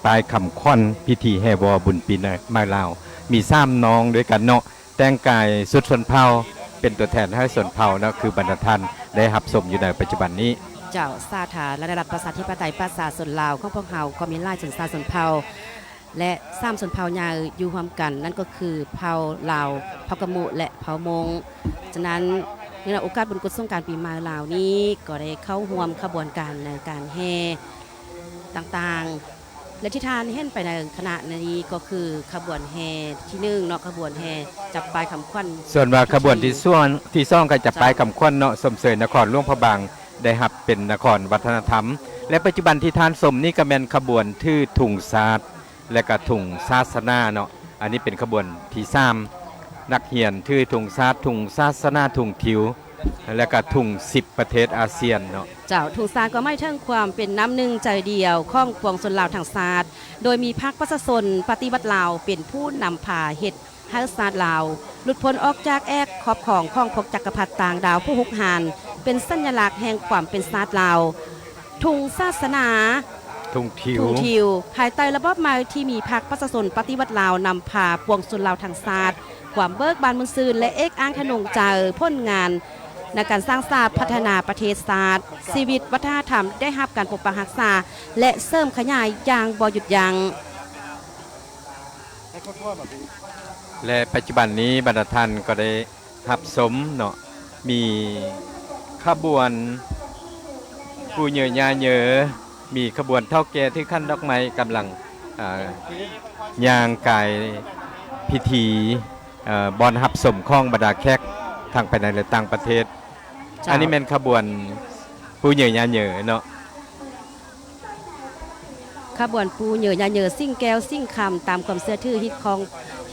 ປ້າຍຄຳຂວັນພິທີແຫ່ວໍບຸນປີໃໝ່ລາວ ມີສາມນ້ອງດ້ວຍກັນເນາະ ແຕ່ງກາຍຊຸດຊົນເຜົ່າ ເປັນຕົວແທນໃຫ້ຊົນເຜົ່າເນາະ ຄືບັນດາທ່ານໄດ້ຮັບຊົມຢູ່ໃນປັດຈຸບັນນີ້. ເຈົ້າ, ສາທາລະນະລັດ ປະຊາທິປະໄຕ ປະຊາຊົນລາວຂອງພວກເຮົາ ກໍມີຫຼາຍຊົນຊາດຊົນເຜົ່າ ແລະ ສາມຊົນເຜົ່າໃຫຍ່ຢູ່ຮ່ວມກັນ ນັ້ນກໍຄືເຜົ່າລາວ, ເຜົ່າກະມຸ ແລະ ເຜົ່າມົ້ງ. ສະນັ້ນ ເນື່ອງໃນໂອກາດບຸນກຸດສົງການປີໃໝ່ລາວນີ້ ກໍໄດ້ເຂົ້າຮ່ວມຂະບວນການໃນການແຫ່ຕ່າງໆ ແລະທີ່ທ່ານເຫັນໄປໃນຂະນະນີ້ກໍຄືຂະບວນແຫ່ທີໜຶ່ງເນາະ ຂະບວນແຫ່ຈັບປ້າຍຄຳຂວັນ ສ່ວນວ່າຂະບວນທີສອງ ທີສອງກໍຈັບ ເຈົ້າ ປ້າຍຄຳຂວັນເນາະ ຊົມເຊີຍນະຄອນຫຼວງພະບາງ ໄດ້ຮັບເປັນນະຄອນວັດທະນະທຳ ແລະປັດຈຸບັນທີ່ທ່ານຊົມນີ້ກໍແມ່ນຂະບວນຖືທຸງຊາດ ແລະກະທຸງສາສະໜາເນາະ ອັນນີ້ເປັນຂະບວນທີສາມ ນັກຮຽນຖືທຸງຊາດ ທຸງສາສະໜາ ທຸງທິວ ແລະກະທຸງສິບປະເທດອາຊຽນເນາະ. ເຈົ້າ ທຸງຊາດກໍໝາຍເຖິງຄວາມເປັນນ້ຳໜຶ່ງໃຈດຽວຂອງປວງຊົນລາວທັງຊາດ ໂດຍມີພັກປະຊາຊົນປະຕິວັດລາວເປັນຜູ້ນຳພາເຮັດໃຫ້ຊາດລາວຫຼຸດພົ້ນອອກຈາກແອກຂອບຂອງຂອງພວກຈັກກະພັດຕ່າງດາວຜູ້ຮຸກຮານ ເປັນສັນຍະລັກແຫ່ງຄວາມເປັນຊາດລາວ. ທຸງສາສະໜາ ທຸງທິວ ທຸງທິວ ພາຍໃຕ້ລະບອບໃໝ່ທີ່ມີພັກປະຊາຊົນປະຕິວັດລາວນຳພາປວງຊົນລາວທັງຊາດ ຄວາມເບີກບານມ່ວນຊື່ນ ແລະເອກອ້າງທະນົງໃຈຜົນງານໃນການສ້າງສາພັດທະນາປະເທດຊາດ ຊີວິດວັດທະນະທຳໄດ້ຮັບການປົກປັກຮັກສາ ແລະເສີມຂະຫຍາຍຢ່າງບໍ່ຢຸດຢັ້ງ. ແລະປັດຈຸບັນນີ້ບັນດາທ່ານກໍໄດ້ຮັບຊົມເນາະ ມີຂະບວນປູ່ເຍີຍ່າເຍີ ມີຂະບວນເຖົ້າແກ່ຖືຂັນດອກໄມ້ກຳລັງ ເອີ ຍ່າງກາຍພິທີ ເອີ ບ່ອນຮັບຊົມຂອງບັນດາແຂກທັງພາຍໃນ ແລະຕ່າງປະເທດ. ເຈົ້າ ອັນນີ້ແມ່ນຂະບວນປູ່ເຍີຍ່າເຍີເນາະ. ຂະບວນປູ່ເຍີຍ່າເຍີ ສິງແກ້ວສິງຄຳ ຕາມຄວາມເຊື່ອຖືຮີດຄອງ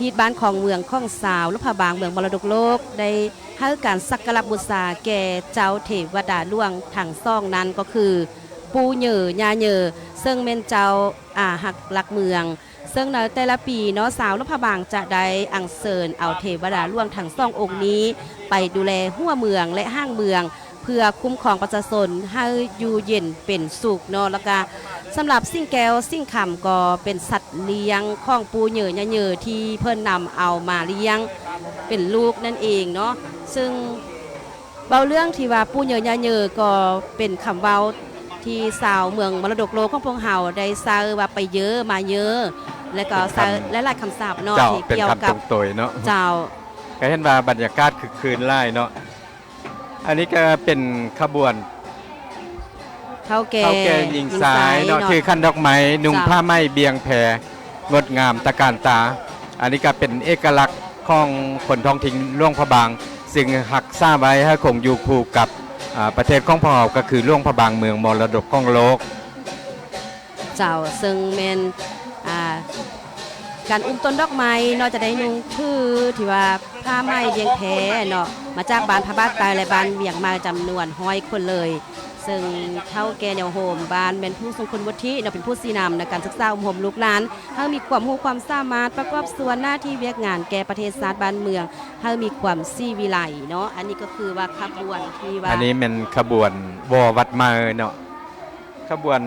ຮີດບ້ານຄອງເມືອງຂອງຊາວຫຼວງພະບາງ ເມືອງມໍລະດົກໂລກ ໄດ້ໃຫ້ການສັກກາລະບູຊາແກ່ເຈົ້າເທວະດາຫຼວງທັງສອງນັ້ນ ກໍຄືປູ່ເຍີຍ່າເຍີ ເຊິ່ງແມ່ນເຈົ້າອາຮັກຫຼັກເມືອງ. ເຊິ່ງໃນແຕ່ລະປີເນາະ ຊາວຫຼວງພະບາງຈະໄດ້ອັນເຊີນເອົາເທວະດາຫຼວງທັງສອງອົງນີ້ໄປດູແລຫົວເມືອງ ແລະ ຫາງເມືອງ ເພື່ອຄຸ້ມຄອງປະຊາຊົນໃຫ້ຢູ່ເຢັນເປັນສຸກເນາະ. ແລ້ວກະສຳລັບສິງແກ້ວສິງຄຳ ກໍເປັນສັດລ້ຽງຂອງປູ່ເຍີຍ່າເຍີ ທີ່ເພິ່ນນຳເອົາມາລ້ຽງເປັນລູກນັ້ນເອງເນາະ. ເຊິ່ງເວົ້າເລື່ອງທີ່ວ່າປູ່ເຍີຍ່າເຍີ ກໍເປັນຄຳເວົ້າທີ່ຊາວເມືອງມໍລະດົກໂລກຂອງພວກເຮົາໄດ້ໃຊ້ວ່າ ໄປເຍີມາເຍີ ແລະກໍໃຊ້ ເປັນຄຳ ຫຼາຍໆຄຳສັບເນາະ ເຈົ້າ ທີ່ກ່ຽວກັບ ເປັນຄຳຕົງໂຕຍເນາະ ເຈົ້າ ກໍເຫັນວ່າບັນຍາກາດຄຶກຄື້ນຫຼາຍເນາະ. ອັນນີ້ກໍເປັນຂະບວນເຖົ້າແກ່ ເຖົ້າແກ່ຍິງຊາຍເນາະ ຍິງຊາຍເນາະ ຖືຂັນດອກໄມ້ ນຸ່ງ ເຈົ້າ ຜ້າໄໝ້ ບ່ຽງແພ ງົດງາມຕະການຕາ. ອັນນີ້ກໍເປັນເອກະລັກຂອງຄົນທ້ອງຖິ່ນຫຼວງພະບາງ ຊຶ່ງຮັກສາໄວ້ໃຫ້ຄົງຢູ່ຄູ່ກັບ ອາ ປະເທດຂອງພວກເຮົາ ກໍຄືຫຼວງພະບາງເມືອງມໍລະດົກຂອງໂລກ. ເຈົ້າ ເຊິ່ງແມ່ນ ອ່າ ການອຸ້ມຕົ້ນດອກໄມ້ເນາະ ຈະໄດ້ນຸ່ງຖືທີ່ວ່າຜ້າໄໝ້ວຽງແພເນາະ ມາຈາກບ້ານພະບາດໃຕ້ ແລະ ບ້ານວຽງໃໝ່ ຈຳນວນຮ້ອຍຄົນເລີຍ. ເຊິ່ງເຖົ້າແກ່ແນວໂຮມບ້ານແມ່ນຜູ້ຊົງຄຸນວຸດທິເນາະ ເປັນຜູ້ຊີ້ນຳໃນການສຶກສາອົບຮົມລູກຫຼານ ໃຫ້ມີຄວາມຮູ້ຄວາມສາມາດປະກອບສ່ວນໜ້າທີ່ວຽກງານແກ່ປະເທດຊາດບ້ານເມືອງ ໃຫ້ມີຄວາມສີວິໄລເນາະ. ອັນນີ້ກໍຄືວ່າຂະບວນທີ່ວ່າ ອັນນີ້ແມ່ນຂະບວນວໍວັດໃໝ່ເນາະ ຂະບວນ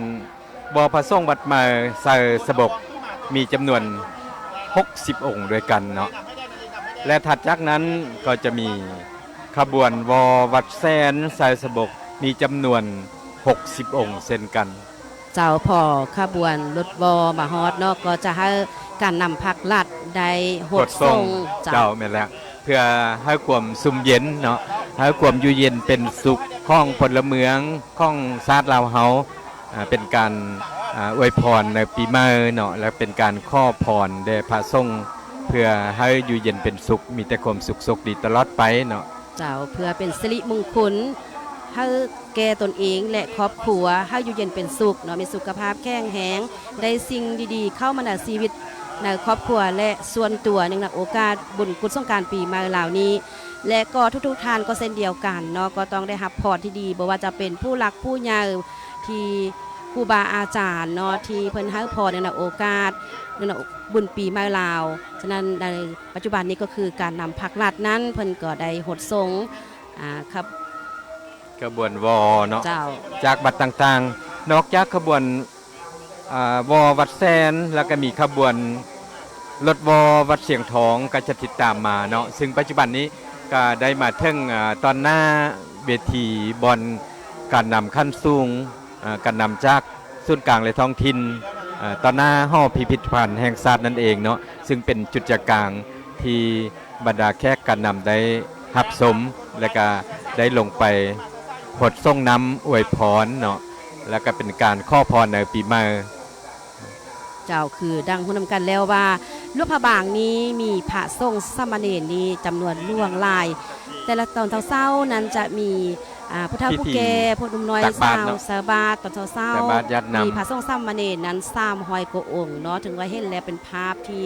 ວໍພະສົງວັດໃໝ່ໃສ່ສະບົກ ມີຈຳນວນຫົກສິບອົງດ້ວຍກັນເນາະ ແລະ ຖັດຈາກນັ້ນກໍຈະມີຂະບວນວໍວັດແສນໃສ່ສະບົກ ມີຈຳນວນຫົກສິບອົງເຊັ່ນກັນ. ເຈົ້າ ພໍຂະບວນລົດວໍມາຮອດເນາະ ກໍຈະໃຫ້ການນຳພັກລັດໄດ້ຫົດສົງ ຫົດສົງ ເຈົ້າ ເຈົ້າ ແມ່ນແລ້ວ ເພື່ອໃຫ້ຄວາມຊຸ່ມເຢັນເນາະ ໃຫ້ຄວາມຢູ່ເຢັນເປັນສຸກຂອງພົນລະເມືອງຂອງຊາດລາວເຮົາ ອ່າ ເປັນການ ອ່າ ອວຍພອນໃນປີໃໝ່ເນາະ ແລະ ເປັນການຂໍພອນແດ່ພະສົງ ເພື່ອໃຫ້ຢູ່ເຢັນເປັນສຸກ ມີແຕ່ຄວາມສຸກໂຊກດີຕະຫຼອດໄປເນາະ. ເຈົ້າ ເພື່ອເປັນສິລິມຸງຄຸນໃຫ້ແກ່ຕົນເອງ ແລະ ຄອບຄົວ ໃຫ້ຢູ່ເຢັນເປັນສຸກເນາະ ມີສຸຂະພາບແຂງແຮງ ໄດ້ສິ່ງດີໆເຂົ້າມາໃນຊີວິດ ໃນຄອບຄົວ ແລະ ສ່ວນຕົວ ເນື່ອງໃນໂອກາດບຸນກຸດສົງການປີໃໝ່ລາວນີ້ ແລະ ກໍທຸກໆທ່ານກໍເຊັ່ນດຽວກັນເນາະ ກໍຕ້ອງໄດ້ຮັບພອນທີ່ດີ ບໍ່ວ່າຈະເປັນຜູ້ຫຼັກຜູ້ໃຫຍ່ ທີ່ຄູບາອາຈານເນາະ ທີ່ເພິ່ນໃຫ້ພອນໃນໂອກາດບຸນປີໃໝ່ລາວ. ສະນັ້ນໃນປັດຈຸບັນນີ້ກໍຄືການນຳພັກລັດນັ້ນ ເພິ່ນກໍໄດ້ຫົດສົງ ອ່າ ຂະບວນວໍເນາະ ເຈົ້າ ຈາກວັດຕ່າງໆ ນອກຈາກຂະບວນ ອ່າ ວໍວັດແສນ ແລ້ວກໍມີຂະບວນລົດວໍວັດຊຽງທອງກໍຈະຕິດຕາມມາເນາະ ຊຶ່ງປັດຈຸບັນນີ້ກໍໄດ້ມາເຖິງ ອ່າ ຕອນໜ້າເວທີບ່ອນການນຳຂັ້ນສູງ ອ່າ ການນຳຈາກສູນກາງ ແລະ ທ້ອງຖິ່ນ ອ່າ ຕອນໜ້າຫໍພິພິທະພັນແຫ່ງຊາດນັ້ນເອງເນາະ ຊຶ່ງເປັນຈຸດໃຈກາງທີ່ ບັນດາແຂກການນຳໄດ້ຮັບຊົມ ແລະກະໄດ້ລົງໄປຫົດສົງນ້ຳອວຍພອນເນາະ ແລະກະເປັນການຂໍພອນໃນປີໃໝ່. ເຈົ້າ ຄືດັ່ງຮູ້ນຳກັນແລ້ວວ່າ ຫຼວງພະບາງນີ້ມີພະສົງສາມະເນນນີ້ຈຳນວນຫຼວງຫຼາຍ. ແຕ່ລະຕອນເຊົ້າໆນັ້ນຈະມີ ອ່າ ຜູ້ເຖົ້າຜູ້ແກ່ ຜູ້ໜຸ່ມນ້ອຍ ຕັກບາດເນາະ ສາວ ໃສ່ບາດຕອນເຊົ້າໆ ໃສ່ບາດຢາດນ້ຳ ມີພະສົງສາມະເນນນັ້ນສາມຮ້ອຍກວ່າອົງເນາະ. ຖືວ່າເຫັນແລ້ວເປັນພາບທີ່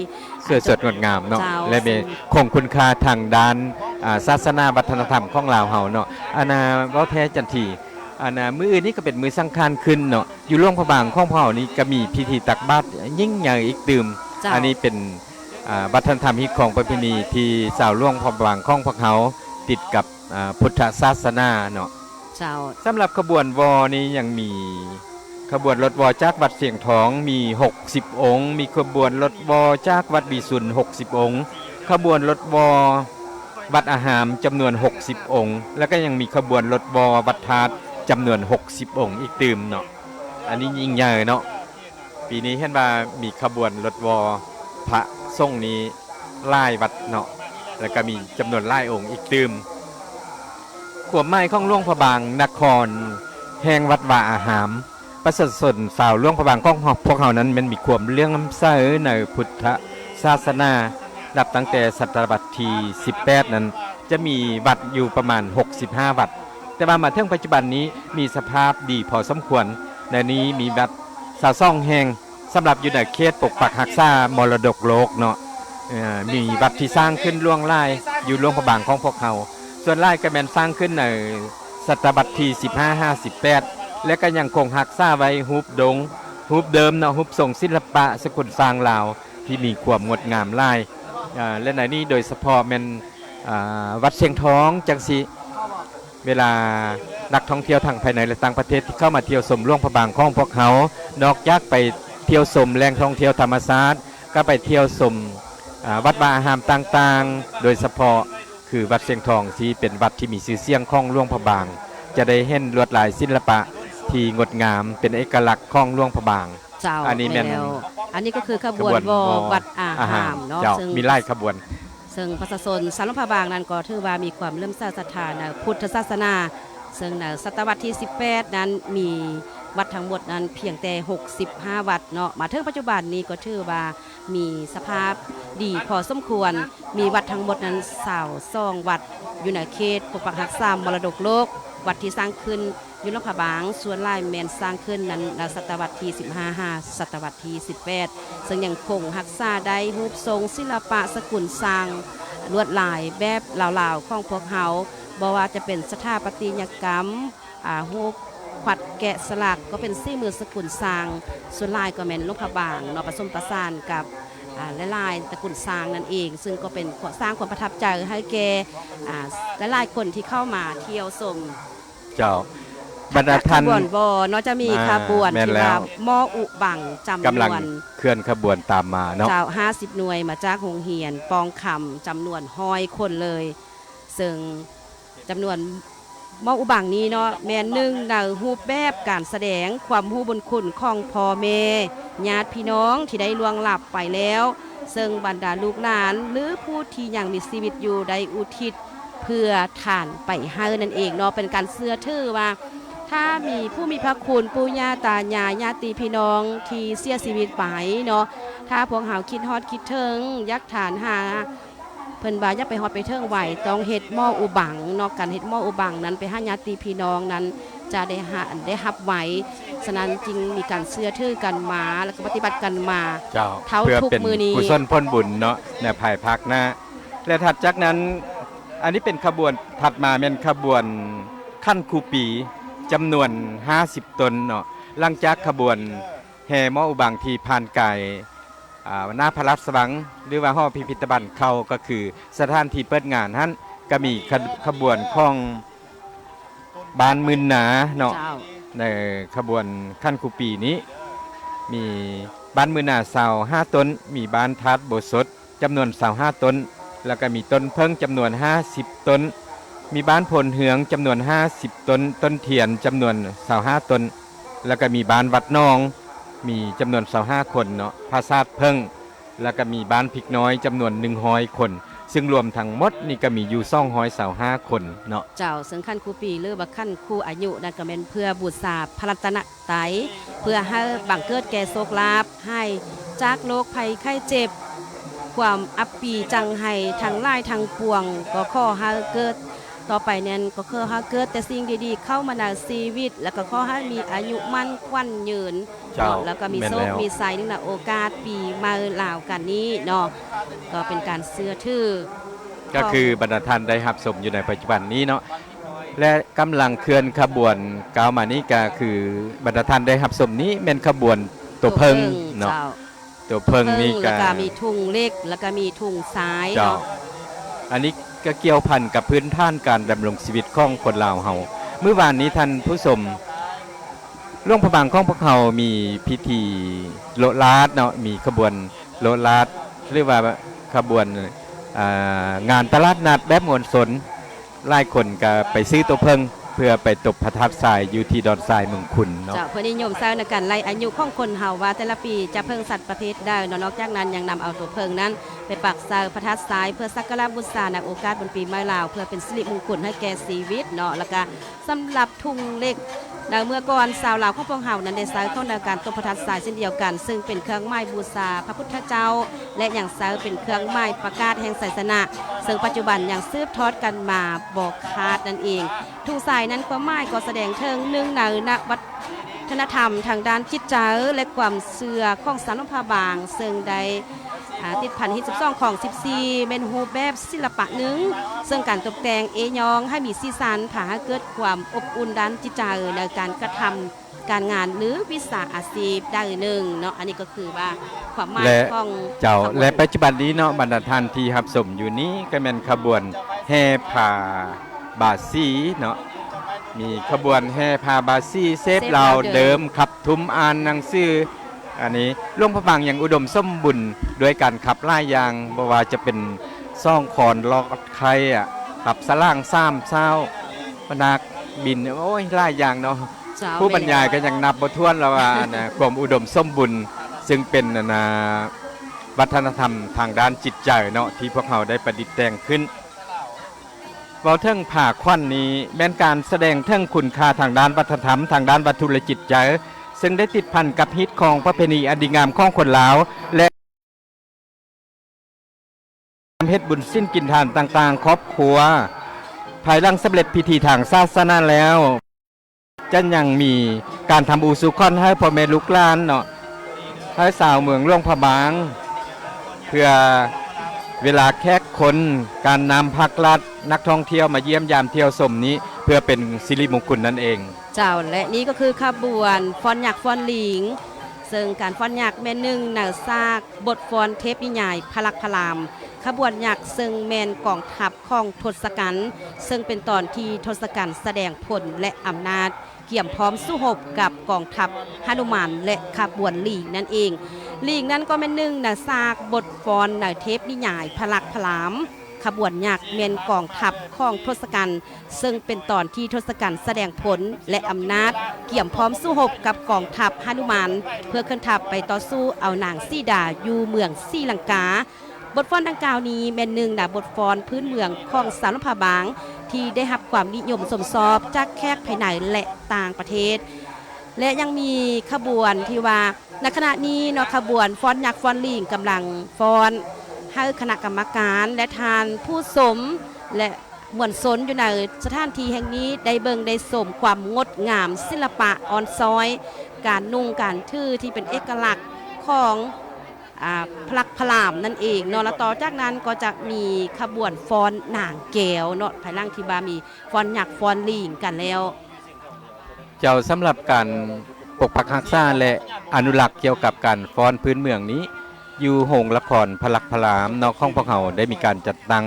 ສວຍສົດງົດງາມເນາະ ເຈົ້າ ແລະ ມີ ຊຶ່ງ ຄົງຄຸນຄ່າທາງດ້ານ ອ່າ ສາສະໜາວັດທະນະທຳຂອງລາວເຮົາເນາະ. ອັນນ່າ ເວົ້າແທ້ຈັນທີ ອັນນ່າ ມື້ອື່ນນີ້ກໍເປັນມື້ສັງຂານຂຶ້ນເນາະ ຢູ່ຫຼວງພະບາງຂອງພວກເຮົານີ້ກໍມີພິທີຕັກບາດຍິ່ງໃຫຍ່ອີກຕື່ມ. ເຈົ້າ ອັນນີ້ເປັນ ອ່າ ວັດທະນະທຳຮີດຄອງປະເພນີທີ່ຊາວຫຼວງພະບາງຂອງພວກເຮົາຕິດກັບ ອ່າ ພຸດທະສາສະໜາເນາະ. ເຈົ້າ ສຳລັບຂະບວນວໍນີ້ຍັງມີຂະບວນລົດວໍຈາກວັດຊຽງທອງມີຫົກສິບອົງ, ມີຂະບວນລົດວໍຈາກວັດວິສຸນຫົກສິບອົງ, ຂະບວນລົດວໍວັດອາຮາມຈຳນວນຫົກສິບອົງ ແລ້ວກໍຍັງມີຂະບວນລົດວໍວັດທາດຈຳນວນຫົກສິບອົງອີກຕື່ມເນາະ. ອັນນີ້ຍິ່ງໃຫຍ່ເນາະ. ປີນີ້ເຫັນວ່າມີຂະບວນລົດວໍພະສົງນີ້ຫຼາຍວັດເນາະ ແລ້ວກໍມີຈຳນວນຫຼາຍອົງອີກຕື່ມ. ຄວາມໝາຍຂອງຫຼວງພະບາງນະຄອນແຫ່ງວັດວາອາຮາມ, ປະຊາຊົນຊາວຫຼວງພະບາງຂອງພວກເຮົານັ້ນແມ່ນມີຄວາມເຫຼື້ອມໃສໃນພຸດທະສາສະໜາ ນັບຕັ້ງແຕ່ສະຕະວັດທີສິບແປດນັ້ນ ຈະມີວັດຢູ່ປະມານຫົກສິບຫ້າວັດ, ແຕ່ວ່າມາເຖິງປັດຈຸບັນນີ້ມີສະພາບດີພໍສົມຄວນ. ໃນນີ້ມີວັດຊາວສອງແຫ່ງ ສຳລັບຢູ່ໃນເຂດປົກປັກຮັກສາມໍລະດົກໂລກເນາະ. ເອີ ມີວັດທີ່ສ້າງຂຶ້ນຫຼວງຫຼາຍຢູ່ຫຼວງພະບາງຂອງພວກເຮົາ, ສ່ວນຫຼາຍກໍແມ່ນສ້າງຂຶ້ນໃນສະຕະວັດທີສິບຫ້າ ຫ້າສິບແປດ ແລະ ກໍຍັງຄົງຮັກສາໄວ້ຮູບດົງ ຮູບເດີມເນາະ, ຮູບຊົງສິລະປະສະກຸນຊ້າງລາວທີ່ມີຄວາມງົດງາມຫຼາຍ. ເອີ ແລະ ໃນນີ້ໂດຍສະເພາະແມ່ນ ອ່າ ວັດຊຽງທອງຈັ່ງຊີ້ ເວລານັກທ່ອງທ່ຽວທັງພາຍໃນ ແລະ ຕ່າງປະເທດທີ່ເຂົ້າມາທ່ຽວຊົມຫຼວງພະບາງຂອງພວກເຮົາ ນອກຈາກໄປທ່ຽວຊົມແຫຼ່ງທ່ອງທ່ຽວທຳມະຊາດ ກໍໄປທ່ຽວຊົມ ອ່າ ວັດວາອາຮາມຕ່າງໆ, ໂດຍສະເພາະຄືວັດຊຽງທອງ ທີ່ເປັນວັດທີ່ມີຊື່ສຽງຂອງຫຼວງພະບາງ, ຈະໄດ້ເຫັນລວດລາຍສິລະປະທີ່ງົດງາມ ເປັນເອກະລັກຂອງຫຼວງພະບາງ. ເຈົ້າ ອັນນີ້ແມ່ນ ແມ່ນແລ້ວ. ອັນນີ້ກໍຄືຂະບວນ ຂະບວນວໍ ວໍວັດອາຮາມເນາະ ເຈົ້າ ເຊິ່ງ ມີຫຼາຍຂະບວນ ເຊິ່ງປະຊາຊົນຊາວຫຼວງພະບາງນັ້ນກໍຖືວ່າມີຄວາມເຫຼື້ອມໃສສັດທາໃນພຸດທະສາສະໜາ, ເຊິ່ງໃນສະຕະວັດທີສິບແປດນັ້ນມີວັດທັງໝົດນັ້ນພຽງແຕ່ຫົກສິບຫ້າວັດເນາະ. ມາເຖິງປັດຈຸບັນນີ້ກໍຖືວ່າມີສະພາບດີພໍສົມຄວນ, ມີວັດທັງໝົດນັ້ນຊາວສອງວັດ ຢູ່ໃນເຂດປົກປັກຮັກສາມໍລະດົກໂລກ. ວັດທີ່ສ້າງຂຶ້ນ ຢູ່ຫຼວງພະບາງ ສ່ວນຫຼາຍແມ່ນສ້າງຂຶ້ນນັ້ນໃນສະຕະວັດທີສິບຫ້າ ຫາ ສະຕະວັດທີສິບແປດ ເຊິ່ງຍັງຄົງຮັກສາໄດ້ຮູບຊົງສິລະປະສະກຸນຊ້າງລວດລາຍແບບລາວໆຂອງພວກເຮົາ, ບໍ່ວ່າຈະເປັນສະຖາປັດຕິຍະກຳ, ອາ, ຮູບຂວັດແກະສະຫຼັກ ກໍເປັນສີມືສະກຸນຊ້າງ, ສ່ວນຫຼາຍກໍແມ່ນຫຼວງພະບາງເນາະ, ປະສົມປະສານກັບ, ອາ, ຫຼາຍໆຕະກຸນຊ້າງນັ້ນເອງ, ເຊິ່ງກໍເປັນ ສ້າງຄວາມປະທັບໃຈໃຫ້ແກ່, ອາ, ຫຼາຍໆຄົນທີ່ເຂົ້າມາທ່ຽວຊົມ. ເຈົ້າ ບັນດາທ່ານ ຂະບວນວໍເນາະ ຈະມີ ອ່າ ຂະບວນ ແມ່ນແລ້ວ ທີ່ວ່າໝໍ້ອຸບັງ ຈຳນວນ ກຳລັງເຄື່ອນຂະບວນຕາມມາເນາະ ເຈົ້າ ຫ້າສິບໜ່ວຍ ມາຈາກໂຮງຮຽນປ່ອງຄຳ ຈຳນວນຮ້ອຍຄົນເລີຍ, ເຊິ່ງຈຳນວນໝໍ້ອຸບັງນີ້ເນາະ ແມ່ນໜຶ່ງໃນຮູບແບບການສະແດງຄວາມຮູ້ບຸນຄຸນຂອງພໍ່ແມ່ ຍາດພີ່ນ້ອງທີ່ໄດ້ລ່ວງລັບໄປແລ້ວ, ເຊິ່ງບັນດາລູກຫຼານ ຫຼື ຜູ້ທີ່ຍັງມີຊີວິດຢູ່ໄດ້ອຸທິດ ເພື່ອທານໄປໃຫ້ນັ້ນເອງເນາະ. ເປັນການເຊື່ອຖືວ່າ ຖ້າມີຜູ້ມີພະຄຸນ ປູ່ຍ່າຕາຍາຍ ຍາດຕິພີ່ນ້ອງທີ່ເສຍຊີວິດໄປເນາະ, ຖ້າພວກເຮົາຄິດຮອດຄິດເຖິງ ຢາກທານຫາ ເພິ່ນວ່າຢ່າໄປຮອດໄປເຖິງໄວ, ຕ້ອງເຮັດໝໍ້ອຸບັງເນາະ. ການເຮັດໝໍ້ອຸບັງນັ້ນ ໄປຫາຍາດຕິພີ່ນ້ອງນັ້ນ ຈະໄດ້ຫາ ໄດ້ຮັບໄວ. ສະນັ້ນຈຶ່ງມີການເຊື່ອຖືກັນມາ ແລ້ວກໍປະຕິບັດກັນມາ ເຈົ້າ ເທົ່າທຸກມື້ນີ້ ເພື່ອເປັນກຸສົນຜົນບຸນເນາະ ໃນພາຍພາກໜ້າ. ແລະ ຖັດຈາກນັ້ນ ອັນນີ້ເປັນຂະບວນ ຖັດມາແມ່ນຂະບວນຂັນຄູປີ ຈຳນວນຫ້າສິບຕົນເນາະ. ຫຼັງຈາກຂະບວນແຫ່ໝໍ້ອຸບັງທີ່ຜ່ານກາຍ ອາ ໜ້າພະລາຊະວັງ ຫຼືວ່າຫໍພິພິທະພັນເຂົ້າ ກໍຄືສະຖານທີ່ເປີດງານຫັ້ນ ກໍມີຂະ ຂະບວນຂອງ ບ້ານໝື່ນນາເນາະ ເຈົ້າ ໃນຂະບວນຂັນຄູປີນີ້ ມີບ້ານໝື່ນນາຊາວຫ້າຕົນ, ມີບ້ານທາດໂບສົດຈຳນວນຊາວຫ້າຕົນ, ແລ້ວກໍມີຕົ້ນເຜິ້ງຈຳນວນຫ້າສິບຕົນ, ມີບ້ານໂພນເຮືອງຈຳນວນຫ້າສິບຕົນ, ຕົ້ນທຽນຈຳນວນຊາວຫ້າຕົນ, ແລ້ວກໍມີບ້ານວັດໜອງ ມີຈຳນວນຊາວຫ້າຄົນເນາະ, ຜາສາດເຜິ້ງ ແລ້ວກໍມີບ້ານພິກນ້ອຍຈຳນວນໜຶ່ງຮ້ອຍຄົນ. ຊຶ່ງລວມທັງໝົດນີ້ກໍມີຢູ່ສອງຮ້ອຍຊາວຫ້າຄົນເນາະ. ເຈົ້າ, ເຊິ່ງຂັ້ນຄູປີ ຫຼືວ່າຂັ້ນຄູອາຍຸນັ້ນ ກໍແມ່ນເພື່ອບູຊາພະລັດຕະນະໄຕ ເພື່ອໃຫ້ບັງເກີດແກ່ໂຊກລາບ ໃຫ້ຈາກໂລກໄພໄຂ້ເຈັບ ຄວາມອັບປີຈັງໄຫ້ທັງຫຼາຍທັງປວງ ກໍຂໍໃຫ້ເກີດ ຕໍ່ໄປນັ້ນກໍຂໍໃຫ້ເກີດແຕ່ສິ່ງດີໆເຂົ້າມາໃນຊີວິດ ແລ້ວກໍຂໍໃຫ້ມີອາຍຸໝັ້ນຂວັນຍືນ ເຈົ້າ ເນາະ ແລ້ວກໍມີໂຊກ ແມ່ນແລ້ວ ມີໄຊ ເນື່ອງໃນໂອກາດປີໃໝ່ລາວກັນນີ້ເນາະ ກໍເປັນການເຊື່ອຖື ກໍຄືບັນດາທ່ານໄດ້ຮັບຊົມຢູ່ໃນປັດຈຸບັນນີ້ເນາະ ແລະ ກຳລັງເຄື່ອນຂະບວນກ້າວມານີ້ ກໍຄືບັນດາທ່ານໄດ້ຮັບຊົມນີ້ແມ່ນຂະບວນໂຕເຜິ້ງ ໂຕເຜິ້ງ ເນາະ ເຈົ້າ. ຕົວເຜິ້ງນີ້ ເຜິ້ງ ກໍ ແລ້ວກໍມີທຸງເຫຼັກ ແລ້ວກໍມີທຸງຊາຍ ເຈົ້າ ເນາະ. ອັນນີ້ກໍກ່ຽວພັນກັບພື້ນຖານການດຳລົງຊີວິດຂອງຄົນລາວເຮົາ. ມື້ວານນີ້ທ່ານຜູ້ຊົມ ຫຼວງພະບາງຂອງພວກເຮົາມີພິທີໂລະລາດເນາະ, ມີຂະບວນໂລະລາດ ຫຼືວ່າຂະບວນ ອ່າ ງານຕະຫຼາດນັດແບບມວນຊົນ. ຫຼາຍຄົນກໍໄປຊື້ຕົວເຜິ້ງ ເພື່ອໄປຕົບພະທາດຊາຍຢູ່ທີ່ດອນຊາຍເມືອງຄຸນເນາະ. ເຈົ້າ, ເພິ່ນນິຍົມໃຊ້ໃນການໄລ່ອາຍຸຂອງຄົນເຮົາວ່າແຕ່ລະປີຈະເຜິ້ງສັດປະເພດໃດເນາະ. ນອກຈາກນັ້ນຍັງນຳເອົາຕົວເຜິ້ງນັ້ນໄປປັກໃສ່ພະທາດຊາຍ ເພື່ອສັກກາລະບູຊາໃນໂອກາດບຸນປີໃໝ່ລາວ ເພື່ອເປັນສິລິມຸງຄຸນໃຫ້ແກ່ຊີວິດເນາະ. ແລ້ວກະສຳລັບ ທຸງເຫຼັກ ໃນເມື່ອກ່ອນຊາວລາວຂອງພວກເຮົານັ້ນໄດ້ໃຊ້ຂອງໃນການຕົບພະທາດຊາຍເຊັ່ນດຽວກັນ, ເຊິ່ງເປັນເຄື່ອງໝາຍບູຊາພະພຸດທະເຈົ້າ ແລະ ຍັງໃຊ້ເປັນເຄື່ອງໝາຍປະກາດແຫ່ງໄຊຊະນະ, ເຊິ່ງປັດຈຸບັນຍັງສືບທອດກັນມາບໍ່ຂາດນັ້ນເອງ. ທຸງຊາຍນັ້ນຄວາມໝາຍກໍສະແດງເຖິງໜຶ່ງໃນນະວັດທະນະທຳທາງດ້ານຈິດໃຈ ແລະ ຄວາມເຊື່ອຂອງຊາວຫຼວງພະບາງ, ເຊິ່ງໄດ້ ອ່າ ຕິດພັນຮີດສິບສອງ ຂອງສິບສີ່ ແມ່ນຮູບແບບສິລະປະໜຶ່ງ ເຊິ່ງການຕົບແຕ່ງເອ້ຍ້ອງໃຫ້ມີສີສັນ ພາໃຫ້ເກີດຄວາມອົບອຸ່ນດ້ານຈິດໃຈໃນການກະທຳການງານ ຫຼື ວິຊາອາຊີບໃດໜຶ່ງເນາະ. ອັນນີ້ກໍຄືວ່າຄວາມໝາຍ ແລະ ຂອງ ເຈົ້າ ຂະບວນ ແລະ ປັດຈຸບັນນີ້ເນາະ ບັນດາທ່ານທີ່ຮັບຊົມຢູ່ນີ້ ກໍແມ່ນຂະບວນແຫ່ຜ້າບາສີເນາະ, ມີຂະບວນແຫ່ຜ້າບາສີ ເສບລາວເດີມ ເສບລາວເດີມ ຂັບທຸ່ມອ່ານໜັງສື ອັນນີ້ຫຼວງພະບາງຍັງອຸດົມສົມບູນດ້ວຍການຂັບຫຼາຍຢ່າງ, ບໍ່ວ່າຈະເປັນສອງຄອນລອດໄຂ່ ອະ ຂັບສະຫຼາງສາມເຊົ້າ ປະນາກບິນ ໂອ້ຍ ຫຼາຍຢ່າງເນາະ. ເຈົ້າ ຜູ້ບັນຍາຍ ແມ່ນແລ້ວ ກໍຍັງນັບບໍ່ຖ້ວນແລ້ວວ່າ ອັນນະ ຄວາມອຸດົມສົມບູນ ຊຶ່ງເປັນ ອັນນະ ວັດທະນະທຳທາງດ້ານຈິດໃຈເນາະ ທີ່ພວກເຮົາໄດ້ປະດິດແຕ່ງຂຶ້ນ. ເວົ້າເຖິງຜ້າຂວັນນີ້ ແມ່ນການສະແດງເຖິງຄຸນຄ່າທາງດ້ານວັດທະນະທຳ, ທາງດ້ານວັດຖຸ ແລະ ຈິດໃຈ, ເຊິ່ງໄດ້ຕິດພັນກັບຮີດຄອງປະເພນີອັນດີງາມຂອງຄົນລາວ ແລະ ເຮັດບຸນສິນກິນທານຕ່າງໆ ຄອບຄົວ. ພາຍຫຼັງສຳເລັດພິທີທາງສາສະໜາແລ້ວ ຈະຍັງມີການທຳບຸນສູ່ຂວັນໃຫ້ພໍ່ແມ່ລູກຫຼານເນາະ, ໃຫ້ຊາວເມືອງຫຼວງພະບາງ ເພື່ອເວລາແຂກຄົນ ການນຳພັກລັດ ນັກທ່ອງທ່ຽວມາຢ້ຽມຢາມທ່ຽວຊົມນີ້ ເພື່ອເປັນສິລິມຸງຄຸນນັ້ນເອງ. ເຈົ້າ ແລະ ນີ້ກໍຄືຂະບວນຟ້ອນຍັກຟ້ອນລີງ, ເຊິ່ງການຟ້ອນຍັກແມ່ນໜຶ່ງໃນຊາກບົດຟ້ອນເທບນິຍາຍພະລັກພະລາມ. ຂະບວນຍັກເຊິ່ງແມ່ນກອງທັບຂອງທົດສະກັນ, ເຊິ່ງເປັນຕອນທີ່ທົດສະກັນສະແດງຜົນ ແລະ ອຳນາດ ກຽມພ້ອມສູ້ຮົບກັບກອງທັບຫະນຸມານ ແລະ ຂະບວນລີງນັ້ນເອງ. ລີງນັ້ນກໍແມ່ນໜຶ່ງໃນຊາກບົດຟ້ອນໃນເທບນິຍາຍພະລັກພະລາມ. ຂະບວນຍັກແມ່ນກອງທັບຂອງທົດສະກັນ, ເຊິ່ງເປັນຕອນທີ່ທົດສະກັນສະແດງຜົນ ແລະ ອຳນາດ ກຽມພ້ອມສູ້ຮົບກັບກອງທັບຫະນຸມານ ເພື່ອເຄື່ອນທັບໄປຕໍ່ສູ້ເອົານາງສີດາຢູ່ເມືອງສີລັງກາ. ບົດຟ້ອນດັ່ງກ່າວນີ້ແມ່ນໜຶ່ງໃນບົດຟ້ອນພື້ນເມືອງຂອງຊາວຫຼວງພະບາງ ທີ່ໄດ້ຮັບຄວາມນິຍົມຊົມຊອບຈາກແຂກພາຍໃນ ແລະ ຕ່າງປະເທດ ແລະ ຍັງມີຂະບວນທີ່ວ່າ ໃນຂະນະນີ້ເນາະ ຂະບວນຟ້ອນຍັກຟ້ອນລີງກຳລັງຟ້ອນໃຫ້ຄະນະກຳມະການ ແລະ ທ່ານຜູ້ຊົມ ແລະ ມວນຊົນຢູ່ໃນສະຖານທີ່ແຫ່ງນີ້ ໄດ້ເບິ່ງໄດ້ຊົມຄວາມງົດງາມ ສິລະປະອ່ອນຊ້ອຍ ການນຸ່ງການຖືທີ່ເປັນເອກະລັກຂອງ ອ່າ ພະລັກພະລາມນັ້ນເອງເນາະ. ແລະ ຕໍ່ຈາກນັ້ນກໍຈະມີຂະບວນຟ້ອນນາງແກ້ວເນາະ ພາຍຫຼັງທີ່ວ່າມີຟ້ອນຍັກຟ້ອນລີງກັນແລ້ວ. ເຈົ້າ, ສຳລັບການປົກປັກຮັກສາ ແລະ ອະນຸລັກກ່ຽວກັບການຟ້ອນພື້ນເມືອງນີ້ ຢູ່ໂຮງລະຄອນພະລັກພະລາມເນາະ ຂອງພວກເຮົາໄດ້ມີການຈັດຕັ້ງ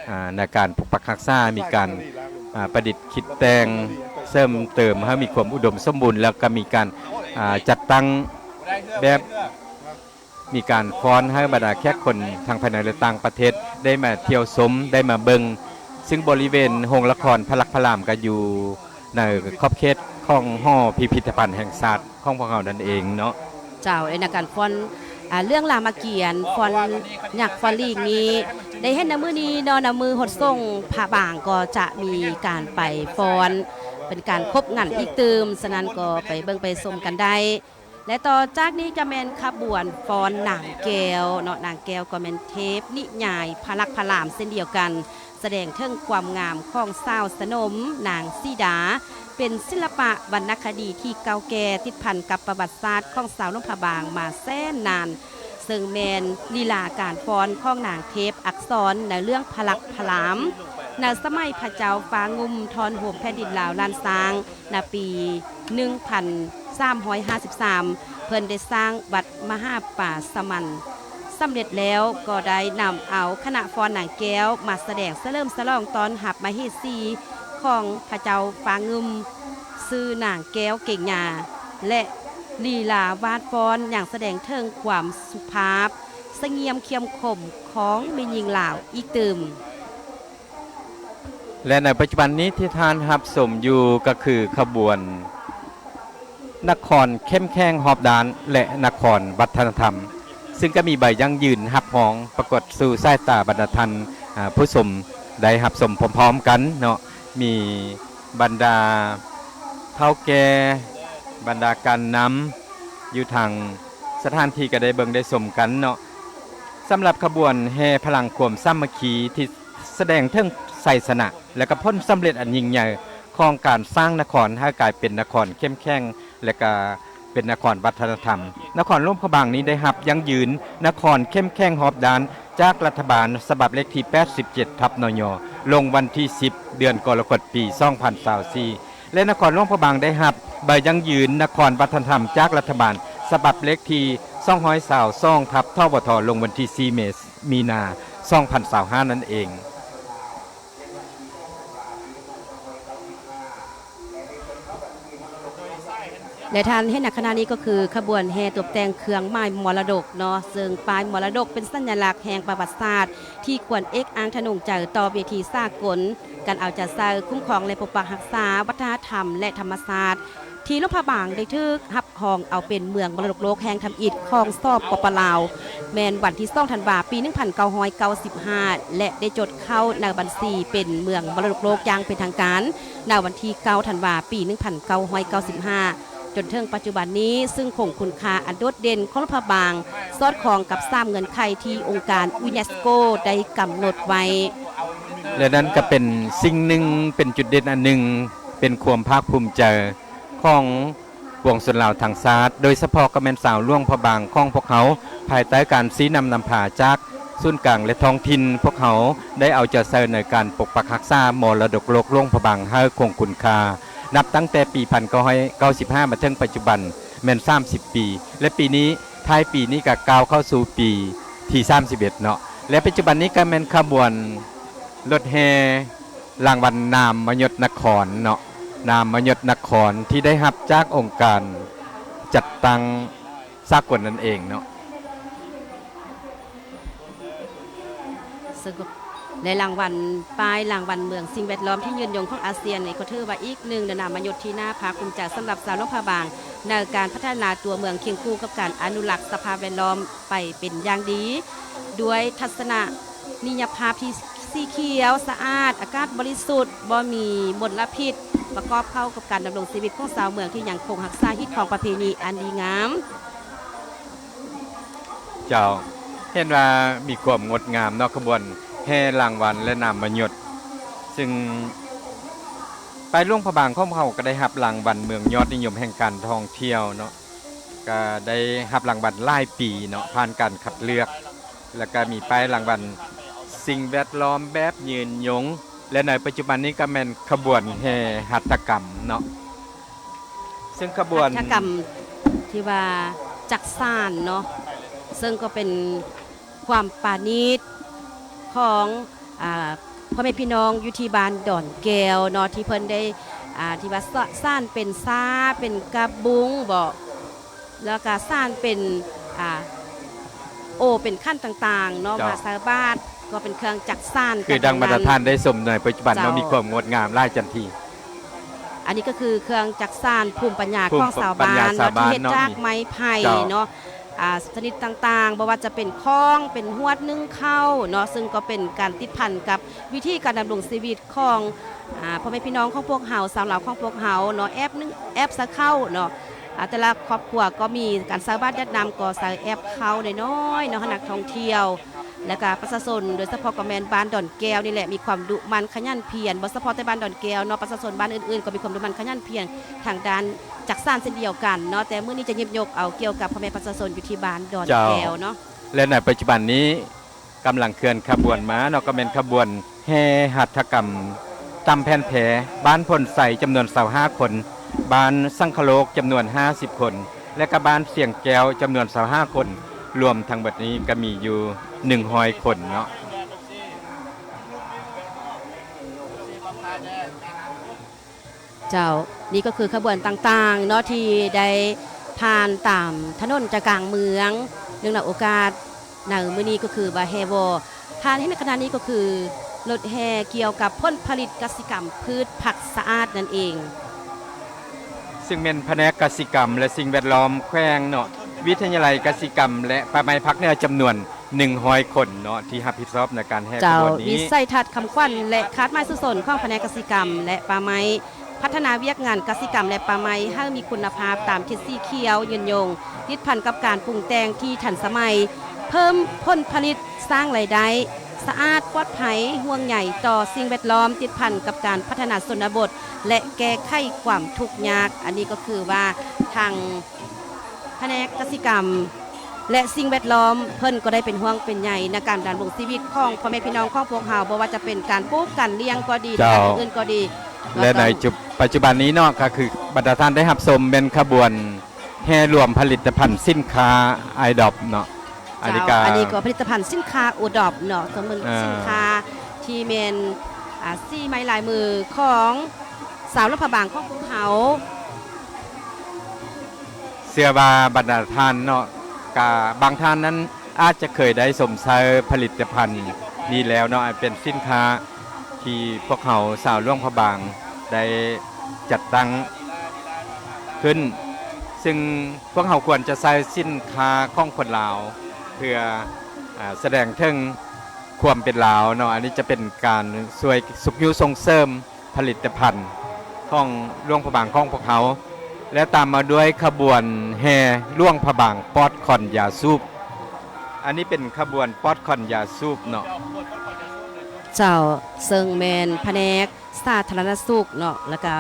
ອ່າ ໃນການປົກປັກຮັກສາ, ມີການ ອ່າ ປະດິດຄິດແຕ່ງ ເສີມເຕີມໃຫ້ມີຄວາມອຸດົມສົມບູນ ແລ້ວກໍມີການ ອ່າ ຈັດຕັ້ງແບບ ມີການຟ້ອນໃຫ້ບັນດາແຂກຄົນທັງພາຍໃນ ແລະ ຕ່າງປະເທດໄດ້ມາທ່ຽວຊົມ ໄດ້ມາເບິ່ງ, ຊຶ່ງບໍລິເວນໂຮງລະຄອນພະລັກພະລາມກໍຢູ່ໃນຂອບເຂດຂອງຫໍພິພິທະພັນແຫ່ງຊາດຂອງພວກເຮົານັ້ນເອງເນາະ. ເຈົ້າ, ໃນການຟ້ອນ ອ່າ ເລື່ອງລາມະກຽນຟ້ອນຍັກຟ້ອນລີກນີ້ ໄດ້ເຫັນໃນມື້ນີ້ເນາະ, ໃນມື້ຫົດສົງພະບາງກໍຈະມີການໄປຟ້ອນ ເປັນການຄົບງັນອີກຕື່ມ, ສະນັ້ນກໍໄປເບິ່ງໄປຊົມກັນໄດ້. ແລະ ຕໍ່ຈາກນີ້ກໍແມ່ນຂະບວນຟ້ອນນາງແກ້ວເນາະ, ນາງແກ້ວກໍແມ່ນເທບນິຍາຍພະລັກພະລາມເຊັ່ນດຽວກັນ, ສະແດງເຖິງຄວາມງາມຂອງສາວສະໜົມນາງສີດາ, ເປັນສິລະປະວັນນະຄະດີທີ່ເກົ່າແກ່ ຕິດພັນກັບປະຫວັດສາດຂອງຊາວຫຼວງພະບາງມາແສນນານ, ເຊິ່ງແມ່ນລີລາການຟ້ອນຂອງນາງເທບອັກສອນໃນເລື່ອງພະລັກພະລາມ ໃນສະໄໝພະເຈົ້າຟ້າງຸ່ມຖອນໂຮມແຜ່ນດິນລາວລ້ານຊ້າງ ໃນປີໜຶ່ງພັນສາມຮ້ອຍຫ້າສິບສາມ ເພິ່ນໄດ້ສ້າງວັດມະຫາປາສະມັນສຳເລັດແລ້ວ, ກໍໄດ້ນຳເອົາຄະນະຟ້ອນນາງແກ້ວມາສະແດງສະເຫຼີມສະຫຼອງຕ້ອນຮັບມະເຫສີຂອງພະເຈົ້າຟ້າງຶມ ຊື່ນາງແກ້ວເກງຍາ ແລະ ລີລາວາດຟ້ອນຍັງສະແດງເຖິງຄວາມສຸພາບ ສະຫງຽມ ເຂັ້ມຂົມຂອງແມ່ຍິງລາວອີກຕື່ມ. ແລະ ໃນປັດຈຸບັນນີ້ທີ່ທ່ານຮັບຊົມຢູ່ກໍຄືຂະບວນນະຄອນເຂັ້ມແຂງຮອບດ້ານ ແລະ ນະຄອນວັດທະນະທຳ, ຊຶ່ງກໍມີໃບຢັ້ງຢືນຮັບຮອງປາກົດສູ່ສາຍຕາບັນດາທ່ານ ອາ ຜູ້ຊົມໄດ້ຮັບຊົມພ້ອມໆກັນເນາະ, ມີບັນດາເຖົ້າແກ່, ບັນດາການນຳຢູ່ທາງສະຖານທີ່ກໍໄດ້ເບິ່ງໄດ້ຊົມກັນເນາະ. ສຳລັບຂະບວນແຫ່ພະລັງຄວາມສາມັກຄີທີ່ ສະແດງເຖິງໄຊຊະນະ ແລະ ກະຜົນສຳເລັດອັນຍິ່ງໃຫຍ່ຂອງການສ້າງນະຄອນໃຫ້ກາຍເປັນນະຄອນເຂັ້ມແຂງ ແລະ ກະເປັນນະຄອນວັດທະນະທຳ. ນະຄອນຫຼວງພະບາງນີ້ໄດ້ຮັບຢັ້ງຢືນນະຄອນເຂັ້ມແຂງຮອບດ້ານຈາກລັດຖະບານ ສະບັບເລກທີແປດສິບເຈັດທັບ ນຍ ລົງວັນທີສິບ ເດືອນກໍລະກົດ ປີສອງພັນຊາວສີ່ ແລະ ນະຄອນຫຼວງພະບາງໄດ້ຮັບໃບຢັ້ງຢືນນະຄອນວັດທະນະທຳຈາກລັດຖະບານ ສະບັບເລກທີສອງຮ້ອຍຊາວສອງທັບ ທວທ ລົງວັນທີສີ່ ເມ ມີນາ ສອງພັນຊາວຫ້າ ນັ້ນເອງ. ແລະ ທ່ານເຫັນໃນຂະນະນີ້ກໍຄືຂະບວນແຫ່ຕົບແຕ່ງເຄື່ອງໝາຍມໍລະດົກເນາະ, ເຊິ່ງປ້າຍມໍລະດົກເປັນສັນຍະລັກແຫ່ງປະຫວັດສາດ ທີ່ຄວນເອກອ້າງທະນົງໃຈຕໍ່ເວທີສາກົນ ການເອົາໃຈໃສ່ຄຸ້ມຄອງ ແລະ ປົກປັກຮັກສາວັດທະນະທຳ ແລະ ທຳມະຊາດ ທີ່ຫຼວງພະບາງໄດ້ຖືກຮັບຮອງເອົາເປັນເມືອງມໍລະດົກໂລກແຫ່ງທຳອິດຂອງ ສປປ ລາວ ແມ່ນວັນທີສອງ ທັນວາ ປີໜຶ່ງພັນເກົ້າຮ້ອຍເກົ້າສິບຫ້າ ແລະ ໄດ້ຈົດເຂົ້າໃນບັນຊີເປັນເມືອງມໍລະດົກໂລກຢ່າງເປັນທາງການ ໃນວັນທີເກົ້າ ທັນວາ ປີໜຶ່ງພັນເກົ້າຮ້ອຍເກົ້າສິບຫ້າ ຈົນເຖິງປັດຈຸບັນນີ້, ຊຶ່ງຄົງຄຸນຄ່າອັນໂດດເດັ່ນຂອງຫຼວງພະບາງ ສອດຄ່ອງກັບສາມເງື່ອນໄຂທີ່ອົງການຢູເນສໂກໄດ້ກຳນົດໄວ້. ແລະ ນັ້ນກໍເປັນສິ່ງໜຶ່ງ, ເປັນຈຸດເດັ່ນອັນໜຶ່ງ, ເປັນຄວາມພາກພູມໃຈຂອງປວງຊົນລາວທັງຊາດ, ໂດຍສະເພາະກໍແມ່ນຊາວຫຼວງພະບາງຂອງພວກເຮົາ, ພາຍໃຕ້ການຊີ້ນຳນຳພາຈາກ ສູນກາງ ແລະ ທ້ອງຖິ່ນ, ພວກເຮົາໄດ້ເອົາໃຈໃສ່ໃນການປົກປັກຮັກສາມໍລະດົກໂລກຫຼວງພະບາງໃຫ້ຄົງຄຸນຄ່າ ນັບຕັ້ງແຕ່ປີໜຶ່ງພັນເກົ້າຮ້ອຍເກົ້າສິບຫ້າ ມາເຖິງປັດຈຸບັນແມ່ນສາມສິບປີ ແລະ ປີນີ້ ທ້າຍປີນີ້ກໍກ້າວເຂົ້າສູ່ປີທີສາມສິບເອັດເນາະ ແລະ ປັດຈຸບັນນີ້ກໍແມ່ນຂະບວນລົດແຫ່ ລາງວັນນາມມະຍົດນະຄອນເນາະ, ນາມມະຍົດນະຄອນທີ່ໄດ້ຮັບຈາກອົງການຈັດຕັ້ງສາກົນນັ້ນເອງເນາະ. ເຊິ່ງກໍ ແລະ ລາງວັນ ປ້າຍລາງວັນເມືອງສິ່ງແວດລ້ອມທີ່ຍືນຍົງຂອງອາຊຽນນີ້ ກໍຖືວ່າອີກໜຶ່ງໃນນາມມະຍົດທີ່ໜ້າພາກພູມໃຈສຳລັບຊາວຫຼວງພະບາງ ໃນການພັດທະນາຕົວເມືອງຄຽງຄູ່ກັບການອະນຸລັກສະພາບແວດລ້ອມໄປເປັນຢ່າງດີ ດ້ວຍທັດສະນະ ນິຍະພາບທີ່ສີຂຽວສະອາດ, ອາກາດບໍລິສຸດ, ບໍ່ມີມົນລະພິດ, ປະກອບເຂົ້າກັບການດຳລົງຊີວິດຂອງຊາວເມືອງທີ່ຍັງຄົງຮັກສາຮີດຄອງປະເພນີອັນດີງາມ. ເຈົ້າ, ເຫັນວ່າມີຄວາມງົດງາມເນາະ, ຂະບວນແຫ່ລາງວັນ ແລະ ນາມມະຍົດ, ຊຶ່ງປ້າຍຫຼວງພະບາງຂອງເຮົາກໍໄດ້ຮັບລາງວັນເມືອງຍອດນິຍົມແຫ່ງການທ່ອງທ່ຽວເນາະ. ກະໄດ້ຮັບລາງວັນຫຼາຍປີເນາະ, ຜ່ານການຄັດເລືອກ ແລ້ວກະມີປ້າຍລາງວັນສິ່ງແວດລ້ອມແບບຍືນຍົງ ແລະ ໃນປັດຈຸບັນນີ້ກະແມ່ນຂະບວນແຫ່ຫັດຖະກຳເນາະ, ເຊິ່ງຂະບວນ ຫັດຖະກຳທີ່ວ່າຈັກສານເນາະ, ເຊິ່ງກໍເປັນຄວາມປານີດຂອງ ອ່າ ພໍ່ແມ່ພີ່ນ້ອງຢູ່ທີ່ບ້ານດອນແກ້ວເນາະ ທີ່ເພິ່ນໄດ້ ອ່າ ທີ່ວ່າສະ ສານເປັນຊາ ເປັນກະບຸງບໍ ແລ້ວກະສານເປັນ ອ່າ ໂອ ເປັນຂັນຕ່າງໆເນາະ ເຈົ້າ ມາໃສ່ບາດ ກໍເປັນເຄື່ອງຈັກສານ ຄືດັ່ງບັນດາທ່ານໄດ້ຊົມໃນປັດຈຸບັນເນາະ ເຈົ້າ ມີຄວາມງົດງາມຫຼາຍຈັນທີ. ອັນນີ້ກໍຄືເຄື່ອງຈັກສານພູມປັນຍາຂອງຊາວບ້ານເນາະ ທີ່ເຮັດຈາກໄມ້ໄຜ່ເນາະ. ອ່າ ຊະນິດຕ່າງໆ ບໍ່ວ່າຈະເປັນຄ້ອງ ເປັນຫວດໜຶ້ງເຂົ້າເນາະ ຊຶ່ງກໍເປັນການຕິດພັນກັບວິທີການດຳລົງຊີວິດຂອງ ອ່າ ພໍ່ແມ່ພີ່ນ້ອງຂອງພວກເຮົາ ຊາວລາວຂອງພວກເຮົາເນາະ ແອບໜຶ້ງ ແອບຊະເຂົ້າເນາະ ອ່າ ແຕ່ລະຄອບຄົວກໍມີການໃສ່ບາດຢາດນ້ຳ ກໍໃສ່ແອບເຂົ້ານ້ອຍໆເນາະ ໃຫ້ນັກທ່ອງທ່ຽວ ແລະກະປະຊາຊົນ ໂດຍສະເພາະກໍແມ່ນບ້ານດອນແກ້ວນີ້ແຫຼະ ມີຄວາມດຸໝັ່ນຂະຫຍັນພຽນ ບໍ່ສະເພາະແຕ່ບ້ານດອນແກ້ວເນາະ ປະຊາຊົນບ້ານອື່ນໆກໍມີຄວາມດຸໝັ່ນຂະຫຍັນພຽນທາງດ້ານຈັກສານເຊັ່ນດຽວກັນເນາະ ແຕ່ມື້ນີ້ຈະຫຍິບຍົກເອົາກ່ຽວກັບພໍ່ແມ່ປະຊາຊົນຢູ່ທີ່ບ້ານດອນແກ້ວເນາະ. ເຈົ້າ ແລະໃນປັດຈຸບັນນີ້ກຳລັງເຄື່ອນຂະບວນມາເນາະ ກໍແມ່ນຂະບວນແຫ່ຫັດຖະກຳ ຕຳແຜ່ນແພ ບ້ານໂພນໄຊ ຈຳນວນຊາວຫ້າຄົນ, ບ້ານສັງຄະໂລກ ຈຳນວນຫ້າສິບຄົນ ແລະກະບ້ານສຽງແກ້ວ ຈຳນວນຊາວຫ້າຄົນ, ລວມທັງເບິດນີ້ກະມີຢູ່ໜຶ່ງຮ້ອຍຄົນເນາະ. ເຈົ້າ ນີ້ກໍຄືຂະບວນຕ່າງໆເນາະ ທີ່ໄດ້ຜ່ານຕາມຖະໜົນໃຈກາງເມືອງ ເນື່ອງໃນໂອກາດໃນມື້ນີ້ກໍຄືວ່າແຫ່ວໍ ທ່ານເຫັນໃນຂະນະນີ້ກໍຄືລົດແຫ່ກ່ຽວກັບຜົນຜະລິດກະສິກຳພືດຜັກສະອາດນັ້ນເອງ ຊຶ່ງແມ່ນພະແນກກະສິກຳ ແລະ ສິ່ງແວດລ້ອມແຂວງເນາະ ວິທະຍາໄລກະສິກຳ ແລະ ປ່າໄມ້ພາກເໜືອ ຈຳນວນໜຶ່ງຮ້ອຍຄົນເນາະ ທີ່ຮັບຜິດຊອບໃນການແຫ່ຂະບວນນີ້. ເຈົ້າ ວິໄສທັດຄຳຂວັນ ແລະ ຄາດໝາຍສູ້ຊົນຂອງພະແນກກະສິກຳ ແລະ ປ່າໄມ້ ພັດທະນາວຽກງານກະສິກຳ ແລະ ປ່າໄມ້ໃຫ້ມີຄຸນນະພາບຕາມທິດສີຂຽວຍືນຍົງ ຕິດພັນກັບການປຸງແຕ່ງທີ່ທັນສະໄໝ, ເພີ່ມຜົນຜະລິດ, ສ້າງລາຍໄດ້, ສະອາດ, ປອດໄພ, ຫ່ວງໃຍຕໍ່ສິ່ງແວດລ້ອມ, ຕິດພັນກັບການພັດທະນາຊົນນະບົດ ແລະ ແກ້ໄຂຄວາມທຸກຍາກ. ອັນນີ້ກໍຄືວ່າທາງ ພະແນກກະສິກຳ ແລະ ສິ່ງແວດລ້ອມ ເພິ່ນກໍໄດ້ເປັນຫ່ວງເປັນໃຍໃນການດຳລົງຊີວິດຂອງພໍ່ແມ່ພີ່ນ້ອງຂອງພວກເຮົາ ບໍ່ວ່າຈະເປັນການປູກການລ້ຽງກໍດີ ເຈົ້າ ແລະ ການອື່ນໆກໍດີ ແລະ ໃນ ເນາະ ເຈົ້າ ປັດຈຸບັນນີ້ເນາະ ກໍຄືບັນດາທ່ານໄດ້ຮັບຊົມແມ່ນຂະບວນແຫ່ລວມຜະລິດຕະພັນສິນຄ້າ Idop ເນາະ ອັນນີ້ ເຈົ້າ ກໍ ອັນນີ້ກໍຜະລິດຕະພັນສິນຄ້າ Idop ເນາະ ເຊິ່ງເປັນ ອ່າ ສິນຄ້າທີ່ແມ່ນ ອ່າ ສີໄມ້ລາຍມືຂອງຊາວຫຼວງພະບາງຂອງພວກເຮົາ. ເຊື່ອວ່າບັນດາທ່ານເນາະ ກະບາງທ່ານນັ້ນອາດຈະເຄີຍໄດ້ຊົມໃຊ້ຜະລິດຕະພັນນີ້ແລ້ວເນາະ ອັນເປັນສິນຄ້າທີ່ພວກເຮົາຊາວຫຼວງພະບາງໄດ້ຈັດຕັ້ງຂຶ້ນ ຊຶ່ງພວກເຮົາຄວນຈະໃຊ້ສິນຄ້າຂອງຄົນລາວ ເພື່ອ ອາ ສະແດງເຖິງຄວາມເປັນລາວເນາະ ອັນນີ້ຈະເປັນການຊ່ວຍຊຸກຍູ້ສົ່ງເສີມ ຜະລິດຕະພັນຂອງຫຼວງພະບາງຂອງພວກເຮົາ ແລະ ຕາມມາດ້ວຍຂະບວນແຫ່ຫຼວງພະບາງປອດຄວັນຢາສູບ. ອັນນີ້ເປັນຂະບວນປອດຄວັນຢາສູບເນາະ. ເຈົ້າ ເຊິ່ງແມ່ນພະແນກສາທາລະນະສຸກເນາະ ແລ້ວກະ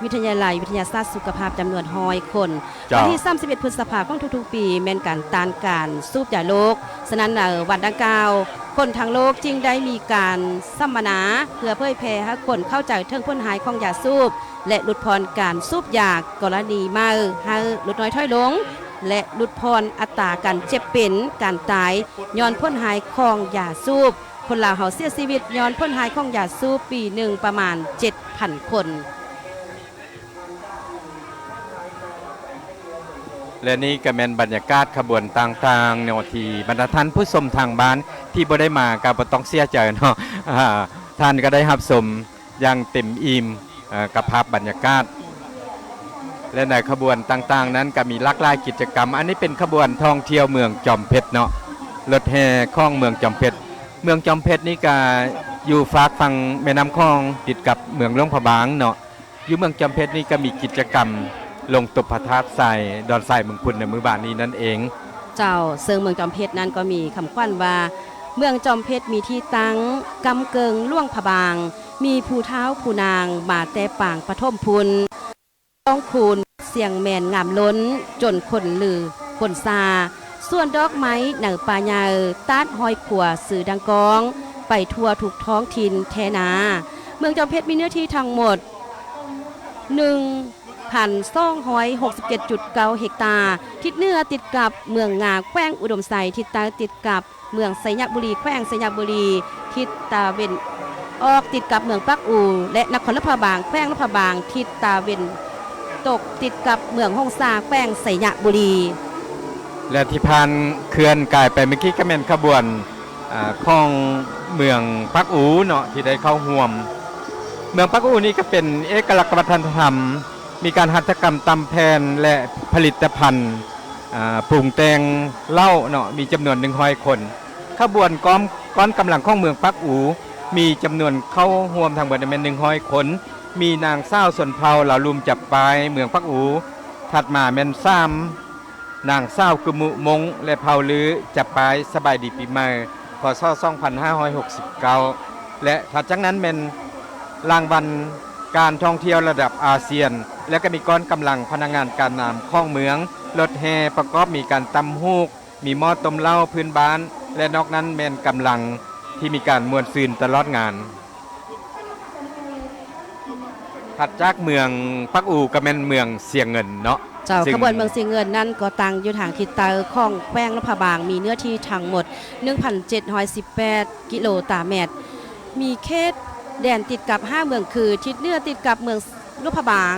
ວິທະຍາໄລວິທະຍາສາດສຸຂະພາບຈຳນວນຮ້ອຍຄົນ. ເຈົ້າ ວັນທີສາມສິບເອັດ ພຶດສະພາຂອງທຸກໆປີ ແມ່ນການຕ້ານການສູບຢາໂລກ. ສະນັ້ນ ໃນວັນດັ່ງກ່າວ ຄົນທັງໂລກຈຶ່ງໄດ້ມີການສຳມະນາ ເພື່ອເຜີຍແຜ່ໃຫ້ຄົນເຂົ້າໃຈເຖິງຜົນຮ້າຍຂອງຢາສູບ ແລະ ຫຼຸດຜ່ອນການສູບຢາກໍລະນີໃໝ່ ໃຫ້ຫຼຸດນ້ອຍຖອຍລົງ ແລະ ຫຼຸດຜ່ອນອັດຕາການເຈັບເປັນ, ການຕາຍຍ້ອນຜົນຮ້າຍຂອງຢາສູບ. ຄົນລາວເຮົາເສຍຊີວິດຍ້ອນຜົນຮ້າຍຂອງຢາສູບປີໜຶ່ງປະມານເຈັດພັນຄົນ. ແລະ ນີ້ກໍແມ່ນບັນຍາກາດຂະບວນຕ່າງໆເນາະ ທີ່ບັນດາທ່ານຜູ້ຊົມທາງບ້ານທີ່ບໍ່ໄດ້ມາກໍບໍ່ຕ້ອງເສຍໃຈເນາະ ອາ ທ່ານກໍໄດ້ຮັບຊົມຢ່າງເຕັມອີ່ມ ເອີ ກັບພາບບັນຍາກາດ ແລະ ໃນຂະບວນຕ່າງໆນັ້ນກໍມີຫຼາກຫຼາຍກິດຈະກຳ. ອັນນີ້ເປັນຂະບວນທ່ອງທ່ຽວເມືອງຈອມເພັດເນາະ ລົດແຫ່ຂອງເມືອງຈອມເພັດ. ເມືອງຈອມເພັດນີ້ກໍຢູ່ຟາກຝັ່ງແມ່ນ້ຳຂອງ ຕິດກັບເມືອງຫຼວງພະບາງເນາະ. ຢູ່ເມືອງຈອມເພັດນີ້ກໍມີກິດຈະກຳລົງຕົບພະທາດຊາຍ ດອນຊາຍເມືອງພຸນໃນມື້ວານນີ້ນັ້ນເອງ. ເຈົ້າ ເຊິ່ງເມືອງຈອມເພັດນັ້ນກໍມີຄຳຂວັນວ່າ ເມືອງຈອມເພັດມີທີ່ຕັ້ງກ້ຳເກິ່ງຫຼວງພະບາງ, ມີຜູ້ທ້າວຜູ້ນາງມາແຕ່ປາງປະຖົມພຸນ, ຕ້ອງຄູນສຽງແມ່ນງາມລົ້ນ ຈົນຄົນລືຄົນຊາ, ສວນດອກໄມ້ໃນປ່າໃຫຍ່ ຕາດຮ້ອຍຂົວຊື່ດັງກ້ອງ ໄປທົ່ວທຸກທ້ອງຖິ່ນແທ້ນາ. ເມືອງຈອມເພັດມີເນື້ອທີ່ທັງໝົດ ໜຶ່ງພັນສອງຮ້ອຍຫົກສິບເຈັດຈຸດເກົ້າເຮັກຕາ, ທິດເໜືອຕິດກັບເມືອງງາ ແຂວງອຸດົມໄຊ, ທິດໃຕ້ຕິດກັບເມືອງໄຊຍະບູລີ ແຂວງໄຊຍະບູລີ, ທິດຕາເວັນອອກຕິດກັບເມືອງປາກອູ ແລະ ນະຄອນຫຼວງພະບາງ ແຂວງຫຼວງພະບາງ, ທິດຕາເວັນຕົກຕິດກັບເມືອງຫົງສາ ແຂວງໄຊຍະບູລີ. ແລະ ທີ່ຜ່ານເຄື່ອນກາຍໄປເມື່ອກີ້ກໍແມ່ນຂະບວນ ອາ ຂອງເມືອງປາກອູເນາະ ທີ່ໄດ້ເຂົ້າຮ່ວມ. ເມືອງປາກອູນີ້ກໍເປັນເອກະລັກວັດທະນະທຳ, ມີການຫັດຖະກຳຕຳແຜ່ນ ແລະ ຜະລິດຕະພັນ ອາ ປຸງແຕ່ງເຫຼົ້າເນາະ ມີຈຳນວນໜຶ່ງຮ້ອຍຄົນ. ຂະບວນກ້ອມ ກ້ອນກຳລັງຂອງເມືອງປາກອູ ມີຈຳນວນເຂົ້າຮ່ວມທັງເບິດແມ່ນໜຶ່ງຮ້ອຍຄົນ. ມີນາງສາວຊົນເຜົ່າລາວລຸ່ມຈັບປ້າຍເມືອງປາກອູ, ຖັດມາແມ່ນສາມ ນາງສາວກຶມມຸມົ້ງ ແລະ ເຜົ່າລືຈັບປ້າຍສະບາຍດີປີໃໝ່ ພ.ສ. ສອງພັນຫ້າຮ້ອຍຫົກສິບເກົ້າ ແລະ ຖັດຈາກນັ້ນແມ່ນລາງວັນການທ່ອງທ່ຽວລະດັບອາຊຽນ ແລະ ກໍມີກ້ອນກຳລັງພະນັກງານການນຳຂອງເມືອງ, ລົດແຫ່ປະກອບມີການຕ່ຳຫູກ, ມີໝໍ້ຕົ້ມເຫຼົ້າພື້ນບ້ານ ແລະ ນອກນັ້ນແມ່ນກຳລັງທີ່ມີການມ່ວນຊື່ນຕະຫຼອດງານ. ຖັດຈາກເມືອງປາກອູກໍແມ່ນເມືອງຊຽງເງິນເນາະ. ເຈົ້າ, ຊຶ່ງຂະບວນເມືອງຊຽງເງິນນັ້ນກໍຕັ້ງຢູ່ທາງທິດໃຕ້ຂອງແຂວງຫຼວງພະບາງ, ມີເນື້ອທີ່ທັງໝົດໜຶ່ງພັນເຈັດຮ້ອຍສິບແປດກິໂລຕາແມັດ, ມີເຂດແດນຕິດກັບຫ້າເມືອງຄື ທິດເໜືອຕິດກັບເມືອງຫຼວງພະບາງ,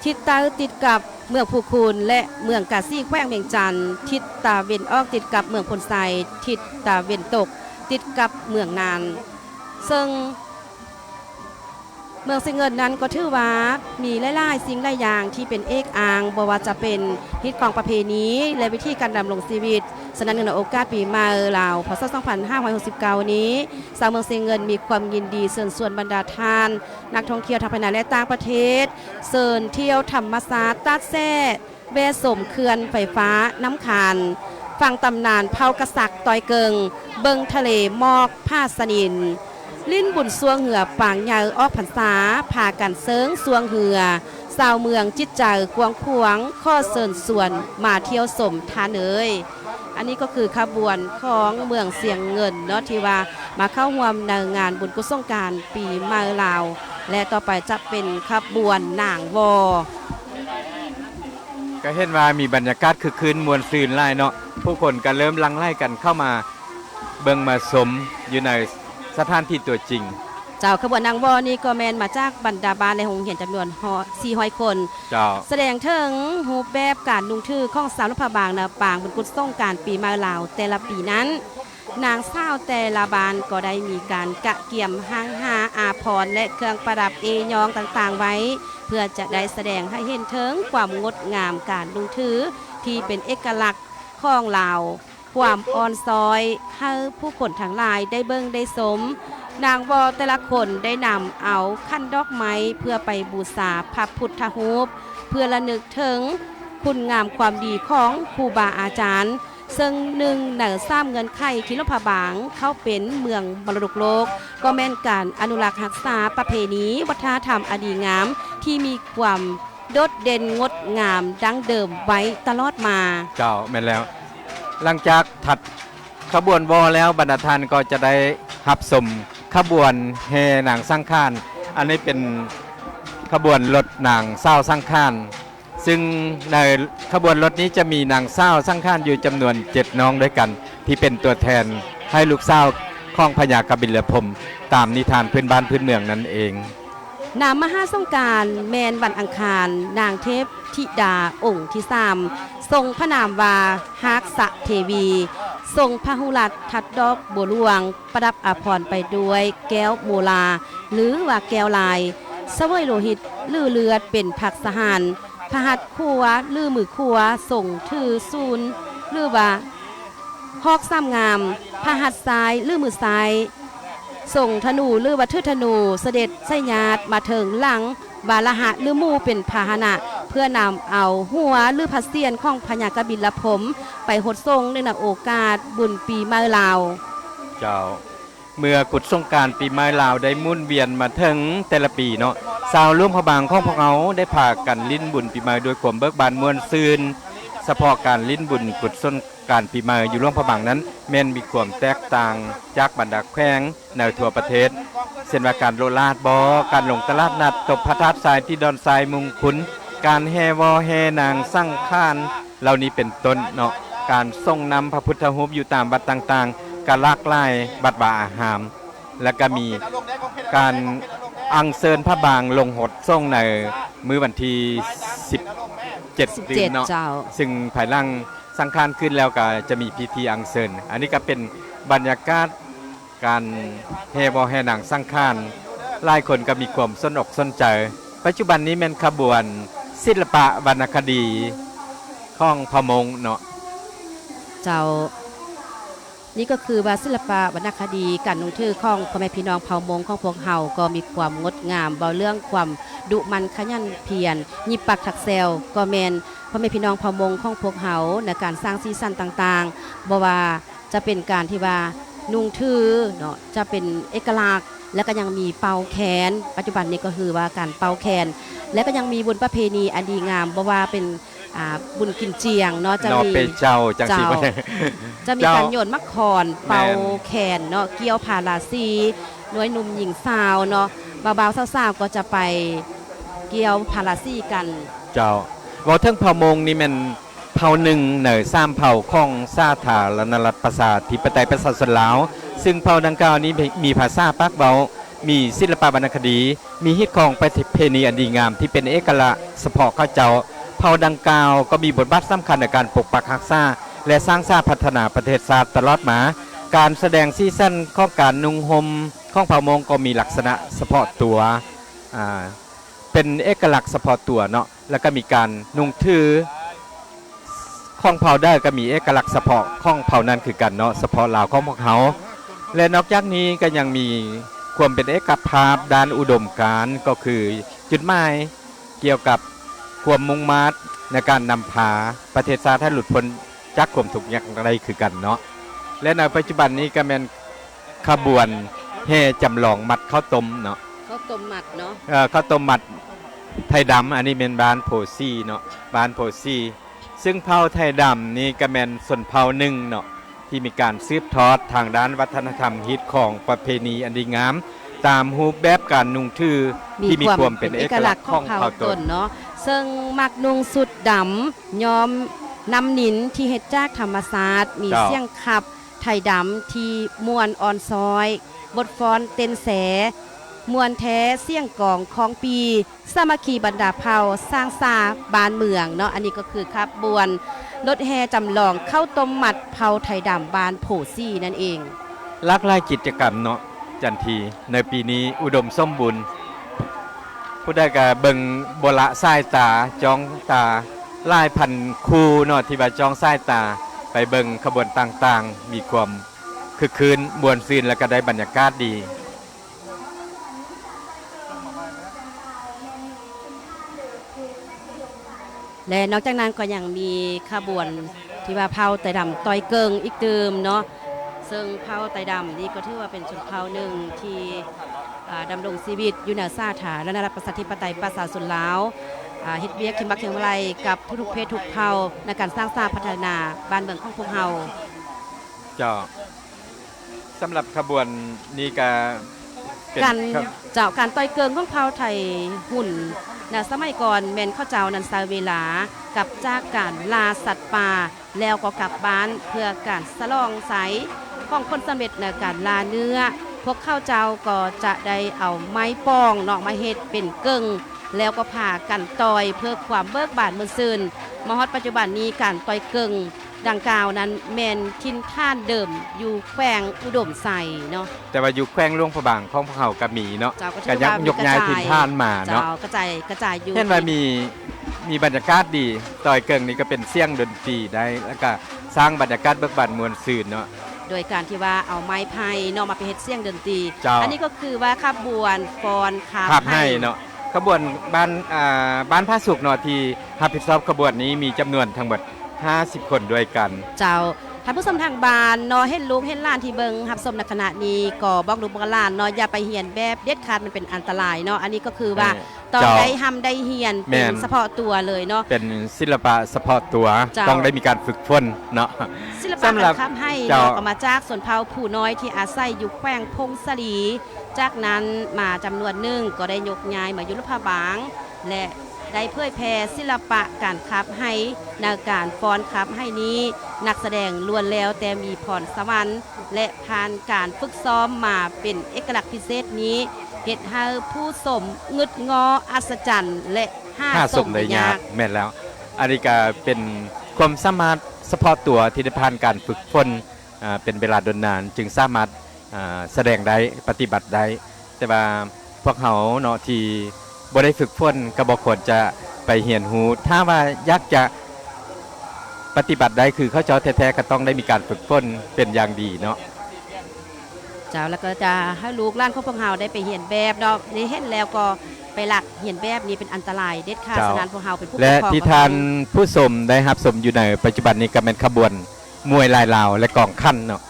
ທິດໃຕ້ຕິດກັບເມືອງພູຄູນ ແລະ ເມືອງກາສີ ແຂວງວຽງຈັນ, ທິດຕາເວັນອອກຕິດກັບເມືອງໂພນໄຊ, ທິດຕາເວັນຕົກຕິດກັບເມືອງນານ. ເຊິ່ງເມືອງຊຽງເງິນນັ້ນກໍຖືວ່າມີຫຼາຍໆສິ່ງຫຼາຍຢ່າງທີ່ເປັນເອກອ້າງ, ບໍ່ວ່າຈະເປັນຮີດຄອງປະເພນີ ແລະ ວິທີການດຳລົງຊີວິດ. ສະນັ້ນ ເນື່ອງໃນໂອກາດປີໃໝ່ລາວ ພ.ສ. ສອງພັນຫ້າຮ້ອຍຫົກສິບເກົ້ານີ້, ຊາວເມືອງຊຽງເງິນມີຄວາມຍິນດີເຊີນຊວນບັນດາທ່ານ ນັກທ່ອງທ່ຽວທັງພາຍໃນ ແລະ ຕ່າງປະເທດ ເຊີນທ່ຽວທຳມະຊາດຕາດແຊ້, ແວ່ຊົມເຂື່ອນໄຟຟ້ານ້ຳຄານ, ຟັງຕຳນານເຜົ່າກະສັກຕ້ອຍເກິ່ງ, ເບິ່ງທະເລໝອກຜາສະໜິນ, ຫຼິ້ນບຸນຊ່ວງເຮືອປາງໃຫຍ່ອອກພັນສາ, ພາກັນເຊີງຊ່ວງເຮືອ, ຊາວເມືອງຈິດໃຈກວ້າງຂວາງ, ຂໍເຊີນຊວນມາທ່ຽວຊົມທ່ານເອີຍ. ອັນນີ້ກໍຄືຂະບວນຂອງເມືອງຊຽງເງິນເນາະ ທີ່ວ່າມາເຂົ້າຮ່ວມໃນງານບຸນກຸດສົງການປີໃໝ່ລາວ ແລະ ຕໍ່ໄປຈະເປັນຂະບວນນາງວໍ. ກໍເຫັນວ່າມີບັນຍາກາດຄຶກຄື້ນມ່ວນຊື່ນຫຼາຍເນາະ, ຜູ້ຄົນກໍເລີ່ມຫຼັ່ງໄຫຼກັນເຂົ້າມາເບິ່ງມາຊົມຢູ່ໃນສະຖານທີ່ຕົວຈິງ. ເຈົ້າ, ຂະບວນນາງວໍນີ້ກໍແມ່ນມາຈາກບັນດາບ້ານ ແລະ ໂຮງຮຽນຈຳນວນຮ້ອຍ ສີ່ຮ້ອຍຄົນ. ເຈົ້າ. ສະແດງເຖິງຮູບແບບການນຸ່ງຖືຂອງຊາວຫຼວງພະບາງໃນປາງບຸນກຸດສົງການປີໃໝ່ລາວແຕ່ລະປີນັ້ນ. ນາງສາວແຕ່ລະບ້ານກໍໄດ້ມີການກະກຽມຮ່າງຫາອາພອນ ແລະ ເຄື່ອງປະດັບເອ້ຍ້ອງຕ່າງໆໄວ້ ເພື່ອຈະໄດ້ສະແດງໃຫ້ເຫັນເຖິງຄວາມງົດງາມການນຸ່ງຖືທີ່ເປັນເອກະລັກຂອງລາວ, ຄວາມອ່ອນຊ້ອຍໃຫ້ຜູ້ຄົນທັງຫຼາຍໄດ້ເບິ່ງໄດ້ຊົມ. ນາງວໍແຕ່ລະຄົນໄດ້ນຳເອົາຂັນດອກໄມ້ເພື່ອໄປບູຊາພະພຸດທະຮູບ ເພື່ອລະນຶກເຖິງຄຸນງາມຄວາມດີຂອງຄູບາອາຈານ, ເຊິ່ງໜຶ່ງໃນສາມເງື່ອນໄຂທີ່ຫຼວງພະບາງເຂົ້າເປັນເມືອງມໍລະດົກໂລກ ກໍແມ່ນການອະນຸລັກຮັກສາປະເພນີວັດທະນະທຳອັນດີງາມທີ່ມີຄວາມໂດດເດັ່ນງົດງາມດັ້ງເດີມໄວ້ຕະຫຼອດມາ. ເຈົ້າ, ແມ່ນແລ້ວ. ຫຼັງຈາກຖັດຂະບວນວໍແລ້ວ, ບັນດາທ່ານກໍຈະໄດ້ຮັບຊົມຂະບວນແຫ່ນາງສັງຂານ. ອັນນີ້ເປັນຂະບວນລົດນາງສາວສັງຂານ. ຊຶ່ງໃນຂະບວນລົດນີ້ຈະມີນາງສາວສັງຂານຢູ່ຈຳນວນເຈັດນ້ອງດ້ວຍກັນ ທີ່ເປັນຕົວແທນໃຫ້ລູກສາວຂອງພະຍາກະບິນລະພົມ ຕາມນິທານພື້ນບ້ານພື້ນເມືອງນັ້ນເອງ. ນາມມະຫາສົງການແມ່ນວັນອັງຄານ, ນາງເທບທິດາອົງທີສາມ ຊົງພະນາມວ່າຮາກສະເທວີ, ຊົງພະຫຸລັດທັດດອກບົວຫຼວງ, ປະດັບອາພອນໄປດ້ວຍແກ້ວໂມລາ ຫຼືວ່າແກ້ວລາຍ, ສະເຫວີຍໂລຫິດ ຫຼືເລືອດເປັນພັກສະຫານ, ພະຫັດຂວາ ຫຼືມືຂວາ ຊົງຖືສູນ ຫຼືວ່າຫອກສາມງ່າມ, ພະຫັດຊ້າຍ ຫຼືມືຊ້າຍ ຊົງທະນູ ຫຼືວ່າຖືທະນູ, ສະເດັດໄຊຍາດມາເທິງຫຼັງວາລະຫະ ຫຼືໝູເປັນພາຫະນະ ເພື່ອນຳເອົາຫົວ ຫຼືພະຊຽນຂອງພະຍາກະບິນລະພົມໄປຫົດສົງເນື່ອງໃນໂອກາດບຸນປີໃໝ່ລາວ. ເຈົ້າ. ເມື່ອກຸດສົງການປີໃໝ່ລາວໄດ້ໝູນວຽນມາເຖິງແຕ່ລະປີເນາະ, ຊາວຫຼວງພະບາງຂອງພວກເຮົາໄດ້ພາກັນຫຼິ້ນບຸນປີໃໝ່ດ້ວຍຄວາມເບີກບານມ່ວນຊື່ນ. ສະເພາະການຫຼິ້ນບຸນກຸດສົງການປີໃໝ່ຢູ່ຫຼວງພະບາງນັ້ນ ແມ່ນມີຄວາມແຕກຕ່າງຈາກບັນດາແຂວງໃນທົ່ວປະເທດ, ເຊັ່ນວ່າການໂລະລາດບໍ, ການລົງຕະຫຼາດນັດ, ຕົບພະທາດຊາຍ, ຕີດອນຊາຍ, ມຸງຄຸນ, ການແຫ່ວໍແຫ່ນາງສັງຂານ ເຫຼົ່ານີ້ເປັນຕົ້ນເນາະ, ການສົ່ງນຳພະພຸດທະຮູບຢູ່ຕາມວັດຕ່າງໆ ກໍຫຼາກຫຼາຍວັດວາອາຮາມ, ແລະ ກໍມີການອັນເຊີນພະບາງລົງຫົດສົງໃນມື້ວັນທີສິບເຈັດຕື່ມເນາະ, ເຈົ້າ. ຊຶ່ງພາຍຫຼັງສັງຂານຂຶ້ນແລ້ວກໍຈະມີພິທີອັນເຊີນ. ອັນນີ້ກໍເປັນບັນຍາກາດ ການແຫ່ບໍ່ແຫ່ນາງສັງຂານ, ຫຼາຍຄົນກໍມີຄວາມສົນອົກສົນໃຈ. ປັດຈຸບັນນີ້ແມ່ນຂະບວນສິລະປະວັນນະຄະດີ ຂອງເຜົ່າມົ້ງເນາະ. ເຈົ້າ. ນີ້ກໍຄືວ່າສິລະປະວັນນະຄະດີການນຸ່ງຖືຂອງພໍ່ແມ່ພີ່ນ້ອງເຜົ່າມົ້ງຂອງພວກເຮົາ ກໍມີຄວາມງົດງາມ ເວົ້າເລື່ອງຄວາມດຸໝັ່ນຂະຫຍັນພຽນ ຍິບປາກຖັກແຊວ ກໍແມ່ນພໍ່ແມ່ພີ່ນ້ອງເຜົ່າມົ້ງຂອງພວກເຮົາ ໃນການສ້າງສີສັນຕ່າງໆ ບໍ່ວ່າຈະເປັນການທີ່ວ່ານຸ່ງຖືເນາະ ຈະເປັນເອກະລັກ ແລະ ກໍຍັງມີເປົ່າແຄນ ປັດຈຸບັນນີ້ກໍຄືວ່າການເປົ່າແຄນ ແລະ ກໍຍັງມີບຸນປະເພນີອັນດີງາມ ບໍ່ວ່າເປັນ ອ່າ ບຸນກິນຈຽງເນາະ ຈະມີ ເນາະ ເປເຈົ້າ ຈັ່ງຊີ້ ເຈົ້າ ບໍ່ ຈະມີ ເຈົ້າ ການໂຍນໝາກຂອນ ແມ່ນ ເປົ່າແຄນເນາະ ກ່ຽວພາລາສີ ໜ່ວຍໜຸ່ມຍິງສາວເນາະ ບ່າວໆສາວໆກໍຈະໄປກ່ຽວພາລາສີກັນ. ເຈົ້າ ເວົ້າເຖິງເຜົ່າມົ້ງນີ້ແມ່ນເຜົ່າໜຶ່ງໃນສາມເຜົ່າຂອງສາທາລະນະລັດປະຊາທິປະໄຕປະຊາຊົນລາວ ຊຶ່ງເຜົ່າດັ່ງກ່າວນີ້ມີພາສາປາກເວົ້າ ມີສິລະປະວັນນະຄະດີ ມີຮີດຄອງປະເພນີອັນດີງາມທີ່ເປັນເອກະລັກສະເພາະເຂົາເຈົ້າ. ເຜົ່າດັ່ງກ່າວກໍມີບົດບາດສຳຄັນໃນການປົກປັກຮັກສາ ແລະ ສ້າງສາພັດທະນາປະເທດຊາດຕະຫຼອດມາ. ການສະແດງສີສັນຂອງການນຸ່ງຫົ່ມຂອງເຜົ່າມົ້ງກໍມີລັກສະນະສະເພາະຕົວ ອ່າ ເປັນເອກະລັກສະເພາະຕົວເນາະ ແລ້ວກໍມີການນຸ່ງຖື ຂອງເຜົ່າໃດກໍມີເອກະລັກສະເພາະຂອງເຜົ່ານັ້ນຄືກັນເນາະ ສະເພາະລາວຂອງພວກເຮົາ ແລະ ນອກຈາກນີ້ກໍຍັງມີຄວາມເປັນເອກະພາບດ້ານອຸດົມການ ກໍຄືຈຸດໝາຍກ່ຽວກັບຄວາມມຸ່ງມາດໃນການນຳພາປະເທດຊາດໃຫ້ຫຼຸດພົ້ນຈາກຄວາມທຸກຍາກໄດ້ຄືກັນເນາະ ແລະ ໃນປັດຈຸບັນນີ້ກໍແມ່ນຂະບວນແຫ່ຈຳລອງມັດເຂົ້າຕົ້ມເນາະ ເຂົ້າຕົ້ມມັດເນາະ ເອີ ເຂົ້າຕົ້ມມັດໄທດຳ ອັນນີ້ແມ່ນບ້ານໂພສີເນາະ ບ້ານໂພສີ ຊຶ່ງເຜົ່າໄທດຳນີ້ກໍແມ່ນຊົນເຜົ່າໜຶ່ງເນາະ ທີ່ມີການສືບທອດທາງດ້ານວັດທະນະທຳ ຮີດຄອງປະເພນີອັນດີງາມ ຕາມຮູບແບບການນຸ່ງຖືທີ່ມີຄວາມເປັນເອກະລັກຂອງເຜົ່າຕົນເນາະ ເຊິ່ງມັກນຸ່ງຊຸດດຳ ຍ້ອມນ້ຳນິນທີ່ເຮັດຈາກທຳມະຊາດ ມີ ເຈົ້າ ສຽງຂັບໄທດຳທີ່ມ່ວນອ່ອນຊ້ອຍ ບົດຟ້ອນເຕັ້ນແຊ ມ່ວນແທ້ ສຽງກອງຄອງປີ ສາມັກຄີບັນດາເຜົ່າ ສ້າງສາບ້ານເມືອງເນາະ. ອັນນີ້ກໍຄືຂະບວນລົດແຫ່ຈຳລອງເຂົ້າຕົ້ມມັດເຜົ່າໄທດຳບ້ານໂພສີນັ້ນເອງ. ຫຼາກຫຼາຍກິດຈະກຳເນາະ ຈັນທີ ໃນປີນີ້ອຸດົມສົມບູນ. ຜູ້ໃດກໍເບິ່ງບໍ່ລະສາຍຕາ ຈ້ອງຕາ ຫຼາຍພັນຄູ່ເນາະ ທີ່ວ່າຈ້ອງສາຍຕາໄປເບິ່ງຂະບວນຕ່າງໆ ມີຄວາມຄຶກຄື້ນ ມ່ວນຊື່ນ ແລະ ກໍໄດ້ບັນຍາກາດດີ. ແລະ ນອກຈາກນັ້ນກໍຍັງມີຂະບວນທີ່ວ່າເຜົ່າໄຕດຳຕ້ອຍເກິ່ງອີກຕື່ມເນາະ, ເຊິ່ງເຜົ່າໄຕດຳນີ້ກໍຖືວ່າເປັນຊົນເຜົ່າໜຶ່ງທີ່ ອ່າ ດຳລົງຊີວິດຢູ່ໃນສາທາລະນະລັດປະຊາທິປະໄຕປະຊາຊົນລາວ, ອ່າ ເຮັດວຽກຄຽງບັກຄຽງໄລ່ກັບທຸກໆເພດທຸກເຜົ່າໃນການສ້າງສາພັດທະນາບ້ານເມືອງຂອງພວກເຮົາ. ເຈົ້າ. ສຳລັບຂະບວນນີ້ກະເປັນ ການ ເຈົ້າ ການຕ່ອຍເກິ່ງຂອງເຜົ່າໄທຮຸນໃນສະໄໝກ່ອນ ແມ່ນເຂົາເຈົ້ານັ້ນໃຊ້ເວລາກັບຈາກການລ່າສັດປ່າ ແລ້ວກໍກັບບ້ານ ເພື່ອການສະຫຼອງໄຊຂອງຜົນສຳເລັດໃນການລ່າເນື້ອ. ພວກເຂົາເຈົ້າກໍຈະໄດ້ເອົາໄມ້ປ່ອງເນາະ ມາເຮັດເປັນເກິ່ງ ແລ້ວກໍພາກັນຕ່ອຍເພື່ອຄວາມເບີກບານມ່ວນຊື່ນ. ມາຮອດປັດຈຸບັນນີ້ ການຕ່ອຍເກິ່ງ ດັ່ງກ່າວນັ້ນແມ່ນຖິ່ນຖານເດີມຢູ່ແຂວງອຸດົມໄຊເນາະ. ແຕ່ວ່າຢູ່ແຂວງຫຼວງພະບາງຂອງພວກເຮົາກໍມີເນາະ, ເຈົ້າ ກໍຖືວ່າມີກະຈາຍ ກໍຍັກຍົກຍ້າຍຖິ່ນຖານມາເນາະ, ເຈົ້າ ກະຈາຍ ກະຈາຍຢູ່. ເຫັນວ່າມີ ມີບັນຍາກາດດີ, ຕ່ອຍເກິ່ງນີ້ກໍເປັນສຽງດົນຕີໄດ້ ແລ້ວກໍສ້າງບັນຍາກາດເບີກບານມ່ວນຊື່ນເນາະ, ໂດຍການທີ່ວ່າເອົາໄມ້ໄຜ່ເນາະ ມາເປັນເຮັດສຽງດົນຕີ. ເຈົ້າ. ອັນນີ້ກໍຄືວ່າຂະບວນຟ້ອນຄາບ ຄາບໄຮ່ ໄຮ່ເນາະ. ຂະບວນບ້ານ ອ່າ ບ້ານຜາສຸກເນາະ ທີ່ຮັບຜິດຊອບຂະບວນນີ້ມີຈຳນວນທັງໝົດຫ້າສິບຄົນດ້ວຍກັນ. ເຈົ້າ. ທ່ານຜູ້ຊົມທາງບ້ານເນາະ ເຫັນລູກເຫັນຫຼານທີ່ເບິ່ງຮັບຊົມໃນຂະນະນີ້ ກໍບອກລູກບອກຫຼານເນາະ ຢ່າໄປຮຽນແບບເດັດຂາດ ມັນເປັນອັນຕະລາຍເນາະ. ອັນນີ້ກໍຄືວ່າ ເອີ ຕ້ອງ ເຈົ້າ ໄດ້ຮ່ຳໄດ້ຮຽນ ແມ່ນ ເປັນສະເພາະຕົວເລີຍເນາະ, ເປັນສິລະປະສະເພາະຕົວ. ເຈົ້າ. ຕ້ອງໄດ້ມີການຝຶກຝົນເນາະ. ສິລະປະ ສຳລັບ ການຂັບໄຮ່ ເຈົ້າ ເນາະ ກໍມາຈາກຊົນເຜົ່າຜູ້ນ້ອຍທີ່ອາໄສຢູ່ແຂວງຜົ້ງສາລີ, ຈາກນັ້ນມາຈຳນວນໜຶ່ງກໍໄດ້ຍົກຍ້າຍມາຢູ່ຫຼວງພະບາງ ແລະ ໄດ້ເຜີຍແຜ່ສິລະປະການຂັບໄຮ່ ໃນການຟ້ອນຂັບໄຮ່ນີ້ ນັກສະແດງລ້ວນແລ້ວແຕ່ມີພອນສະຫວັນ ແລະ ຜ່ານການຝຶກຊ້ອມມາເປັນເອກະລັກພິເສດນີ້ ເຮັດໃຫ້ຜູ້ຊົມງຶດງໍ້ ອັດສະຈັນ ແລະ ຫາ ຫາຊົມ ຊົມໄດ້ຍາກ. ຍາກ. ແມ່ນແລ້ວ. ອັນນີ້ກະເປັນຄວາມສາມາດສະເພາະຕົວທີ່ໄດ້ຜ່ານການຝຶກຝົນ ອ່າ ເປັນເວລາດົນນານ ຈຶ່ງສາມາດ ອ່າ ສະແດງໄດ້ ປະຕິບັດໄດ້. ແຕ່ວ່າພວກເຮົາເນາະ ທີ່ບໍ່ໄດ້ຝຶກຝົນ ກໍບໍ່ຄວນຈະໄປຮຽນຮູ້. ຖ້າວ່າຢາກຈະ ປະຕິບັດໄດ້ຄືເຂົາເຈົ້າແທ້ໆ ກໍຕ້ອງໄດ້ມີການຝຶກຝົນເປັນຢ່າງດີເນາະ. ເຈົ້າ ແລ້ວກໍຈະໃຫ້ລູກຫຼານຂອງພວກເຮົາໄດ້ໄປຮຽນແບບເນາະ ໄດ້ເຫັນແລ້ວກໍໄປລັກຮຽນແບບນີ້ເປັນອັນຕະລາຍເດັດຂາດ. ເຈົ້າ ສະນັ້ນພວກເຮົາເປັນຜູ້ ແລະ ປກຄອງ ທີ່ທ່ານຜູ້ຊົມໄດ້ຮັບຊົມຢູ່ໃນປັດຈຸບັນນີ້ ກໍແມ່ນຂະບວນມວຍລາຍລາວ ແລະ ກອງຂັນເນາະ.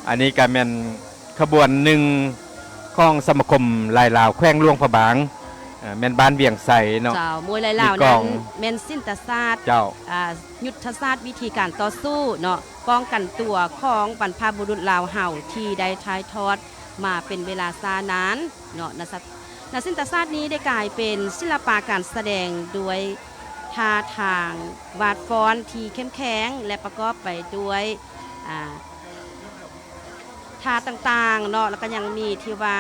ອັນນີ້ກໍແມ່ນຂະບວນໜຶ່ງຂອງສະມາຄົມລາຍລາວແຂວງຫຼວງພະບາງ ເອີ ແມ່ນບ້ານວຽງໄຊເນາະ. ເຈົ້າ ມວຍລາຍລາວນັ້ນແມ່ນສິນຕະສາດ ເຈົ້າ ອ່າ ຍຸດທະສາດວິທີການຕໍ່ສູ້ເນາະ ປ້ອງກັນຕົວຂອງບັນພະບຸລຸດລາວເຮົາ ທີ່ໄດ້ຖ່າຍທອດມາເປັນເວລາຊ້ານານເນາະ. ນະ ນະສິນຕະສາດນີ້ໄດ້ກາຍເປັນສິລະປະການສະແດງດ້ວຍທ່າທາງວາດຟ້ອນທີ່ເຂັ້ມແຂງ ແລະ ປະກອບໄປດ້ວຍ ອ່າ ທ່າຕ່າງໆເນາະ ແລ້ວກໍຍັງມີທີ່ວ່າ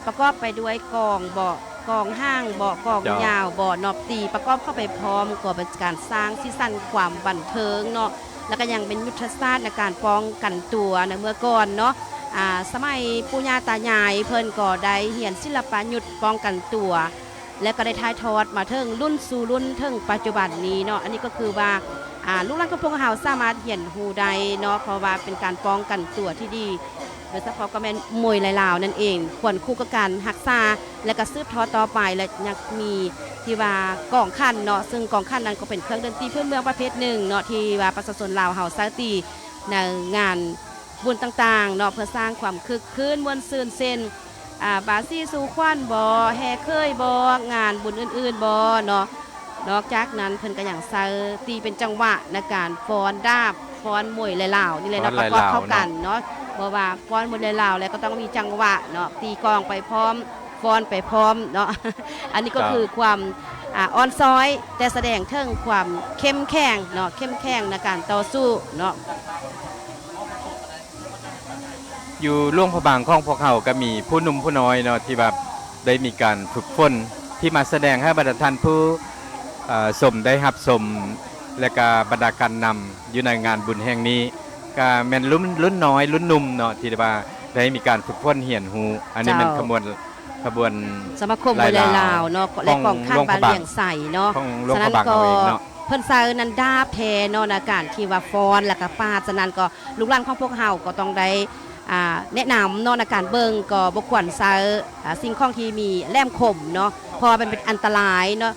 ປະກອບໄປດ້ວຍກອງເບາະ ກອງຫາງເບາະ ກອງ ເຈົ້າ ຍາວເບາະເນາະ ຕີປະກອບເຂົ້າໄປພ້ອມ ກໍເປັນການສ້າງສີສັນຄວາມບັນເທີງເນາະ ແລ້ວກໍຍັງເປັນຍຸດທະສາດໃນການປ້ອງກັນຕົວໃນເມື່ອກ່ອນເນາະ. ອາ ສະໄໝປູ່ຍ່າຕາຍາຍເພິ່ນກໍໄດ້ຮຽນສິລະປະຍຸດປ້ອງກັນຕົວ ແລະ ກໍໄດ້ຖ່າຍທອດມາເຖິງລຸ້ນສູ່ລຸ້ນເຖິງປັດຈຸບັນນີ້ເນາະ. ອັນນີ້ກໍຄືວ່າ ອ່າ ລູກຫຼານຂອງພວກເຮົາສາມາດຮຽນຮູ້ໄດ້ເນາະ ເພາະວ່າເປັນການປ້ອງກັນຕົວທີ່ດີ ໂດຍສະເພາະກໍແມ່ນມວຍລາຍລາວນັ້ນເອງ ຄວນຄູ່ກັບການຮັກສາ ແລະ ກໍສືບທອດຕໍ່ໄປ ແລະ ຍັງມີທີ່ວ່າກອງຂັນເນາະ ເຊິ່ງກອງຂັນນັ້ນກໍເປັນເຄື່ອງດົນຕີພື້ນເມືອງປະເພດໜຶ່ງເນາະ ທີ່ວ່າປະຊາຊົນລາວເຮົາໃຊ້ຕີໃນງານ ບຸນຕ່າງໆເນາະ ເພື່ອສ້າງຄວາມຄຶກຄື້ນມ່ວນຊື່ນ ເຊັ່ນ ອາ ບາສີສູ່ຂວັນບໍ ແຫ່ເຂີຍບໍ ງານບຸນອື່ນໆບໍເນາະ. ນອກຈາກນັ້ນເພິ່ນກໍຍັງໃຊ້ຕີເປັນຈັງຫວະໃນການຟ້ອນດາບ ຟ້ອນມວຍລາຍລາວນີ້ແຫຼະເນາະ ປະກອບເຂົ້າກັນເນາະ ບໍ່ວ່າຟ້ອນມວຍລາຍລາວແລ້ວກໍຕ້ອງມີຈັງຫວະເນາະ ຕີກອງໄປພ້ອມ ຟ້ອນໄປພ້ອມເນາະ. ອັນນີ້ກໍຄືຄວາມ ອ່າ ອ່ອນຊ້ອຍ ແຕ່ສະແດງເຖິງຄວາມເຂັ້ມແຂງເນາະ ເຂັ້ມແຂງໃນການຕໍ່ສູ້ເນາະ. ຢູ່ຫຼວງພະບາງຂອງພວກເຮົາກໍມີຜູ້ໜຸ່ມຜູ້ນ້ອຍເນາະ ທີ່ວ່າໄດ້ມີການຝຶກຝົນ ທີ່ມາສະແດງໃຫ້ບັນດາທ່ານຜູ້ ເອີ ຊົມໄດ້ຮັບຊົມ ແລະ ກະບັນດາການນຳຢູ່ໃນງານບຸນແຫ່ງນີ້ ກະແມ່ນລຸ້ນ ລຸ້ນນ້ອຍລຸ້ນໜຸ່ມເນາະ ທີ່ວ່າໄດ້ມີການຝຶກຝົນຮຽນຮູ້. ອັນນີ້ແມ່ນຂະບວນ ຂະບວນສະມາຄົມມວຍລາຍລາວເນາະ ແລະ ກອງຂັນບ້ານວຽງໄຊເນາະ. ສະນັ້ນກໍເພິ່ນໃຊ້ນັນດາບແທ້ເນາະ ໃນການທີ່ວ່າຟ້ອນ ແລ້ວກໍປາດ. ສະນັ້ນກໍ ລູກຫຼານຂອງພວກເຮົາກໍຕ້ອງໄດ້ ອ່າ ແນະນຳເນາະ ໃນການເບິ່ງກໍບໍ່ຄວນໃຊ້ ອ່າ ສິ່ງຂອງທີ່ມີແຫຼມຄົມເນາະ ເພາະວ່າມັນເປັນອັນຕະລາຍເນາະ.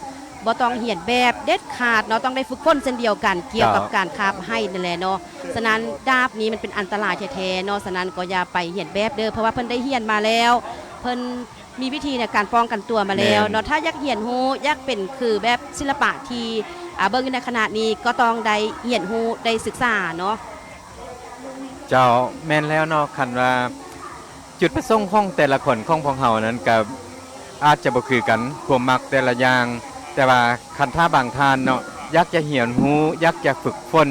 ບໍ່ຕ້ອງຮຽນແບບເດັດຂາດເນາະ ຕ້ອງໄດ້ຝຶກຝົນເຊັ່ນດຽວກັນ ກ່ຽວກັບການຄາບໄຫ້ນັ້ນແຫຼະເນາະ. ສະນັ້ນດາບນີ້ມັນເປັນອັນຕະລາຍແທ້ໆເນາະ ສະນັ້ນກໍຢ່າໄປຮຽນແບບເດີ້ ເພາະວ່າເພິ່ນໄດ້ຮຽນມາແລ້ວ ເພິ່ນມີວິທີໃນການປ້ອງກັນຕົວມາແລ້ວເນາະ. ຖ້າຢາກຮຽນຮູ້ ຢາກເປັນຄືແບບສິລະປະທີ່ ອ່າ ເບິ່ງຢູ່ໃນຂະນະນີ້ ກໍຕ້ອງໄດ້ຮຽນຮູ້ ໄດ້ສຶກສາເນາະ. ເຈົ້າ ແມ່ນແລ້ວເນາະ ຄັນວ່າຈຸດປະສົງຂອງແຕ່ລະຄົນຂອງພວກເຮົານັ້ນກະອາດຈະບໍ່ຄືກັນ ຄວາມມັກແຕ່ລະຢ່າງ, ແຕ່ວ່າຄັນຖ້າບາງທ່ານເນາະ ຢາກຈະຮຽນຮູ້ ຢາກຈະຝຶກຝົນ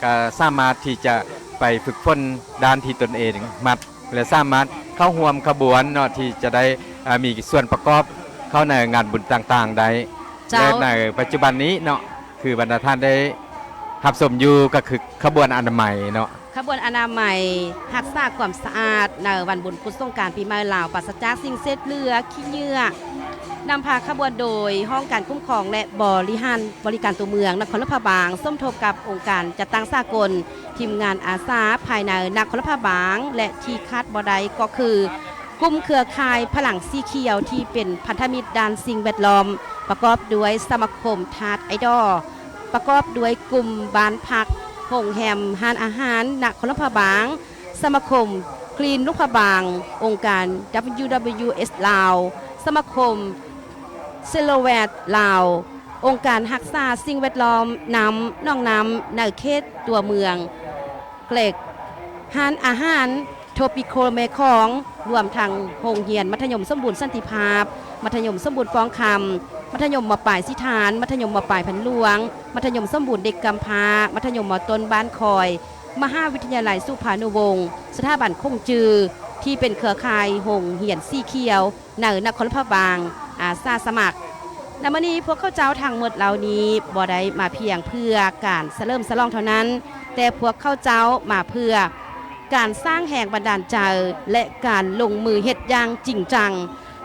ກະສາມາດທີ່ຈະໄປຝຶກຝົນດ້ານທີ່ຕົນເອງມັກ ແລະ ສາມາດເຂົ້າຮ່ວມຂະບວນເນາະ ທີ່ຈະໄດ້ ເອີ ມີສ່ວນປະກອບເຂົ້າໃນງານບຸນຕ່າງໆໄດ້. ເຈົ້າ ແລະ ໃນປັດຈຸບັນນີ້ເນາະ ຄືບັນດາທ່ານໄດ້ຮັບຊົມຢູ່ ກໍຄືຂະບວນອະນາໄມເນາະ. ຂະບວນອະນາໄມຮັກສາຄວາມສະອາດໃນວັນບຸນກຸສົງການປີໃໝ່ລາວ ປາສະຈາກສິ່ງເສດເຫຼືອ ຂີ້ເຫຍື້ອ ນຳພາຂະບວນໂດຍຫ້ອງການຄຸ້ມຄອງ ແລະ ບໍລິຫານ ບໍລິການຕົວເມືອງນະຄອນຫຼວງພະບາງ ສົມທົບກັບອົງການຈັດຕັ້ງສາກົນ, ທີມງານອາສາພາຍໃນນະຄອນຫຼວງພະບາງ ແລະ ທີ່ຂາດບໍ່ໄດ້ກໍຄື ກຸ່ມເຄືອຂ່າຍພະລັງສີຂຽວທີ່ເປັນພັນທະມິດດ້ານສິ່ງແວດລ້ອມ ປະກອບດ້ວຍສະມາຄົມທາດໄອດໍ, ປະກອບດ້ວຍກຸ່ມບ້ານພັກ, ໂຮງແຮມ, ຮ້ານອາຫານນະຄອນຫຼວງພະບາງ, ສະມາຄົມກຣີນຫຼວງພະບາງ, ອົງການ WWF ລາວ, ສະມາຄົມ Silhouette ລາວ, ອົງການຮັກສາສິ່ງແວດລ້ອມນ້ຳ ໜອງນ້ຳ ໃນເຂດຕົວເມືອງເກຣັກ, ຮ້ານອາຫານ Tropical ແມ່ຂອງ, ລວມທັງໂຮງຮຽນມັດທະຍົມສົມບູນສັນຕິພາບ, ມັດທະຍົມສົມບູນປ້ອງຄຳ, ມັດທະຍົມ ມ.ປາຍ ສີຖານ, ມັດທະຍົມ ມ.ປາຍ ພັນຫຼວງ, ມັດທະຍົມສົມບູນເດັກກຳພ້າ, ມັດທະຍົມ ມ.ຕົ້ນ ບ້ານຄອຍ, ມະຫາວິທະຍາໄລສຸພານຸວົງ, ສະຖາບັນຂົງຈື່ ທີ່ເປັນເຄືອຂ່າຍໂຮງຮຽນສີຂຽວ ໃນນະຄອນຫຼວງພະບາງ ອາສາສະໝັກ. ໃນມື້ນີ້ພວກເຂົາເຈົ້າທັງໝົດເຫຼົ່ານີ້ບໍ່ໄດ້ມາພຽງເພື່ອການສະເຫຼີມສະຫຼອງເທົ່ານັ້ນ, ແຕ່ພວກເຂົາເຈົ້າມາເພື່ອການສ້າງແຮງບັນດານໃຈ ແລະ ການລົງມືເຮັດຢ່າງຈິງຈັງ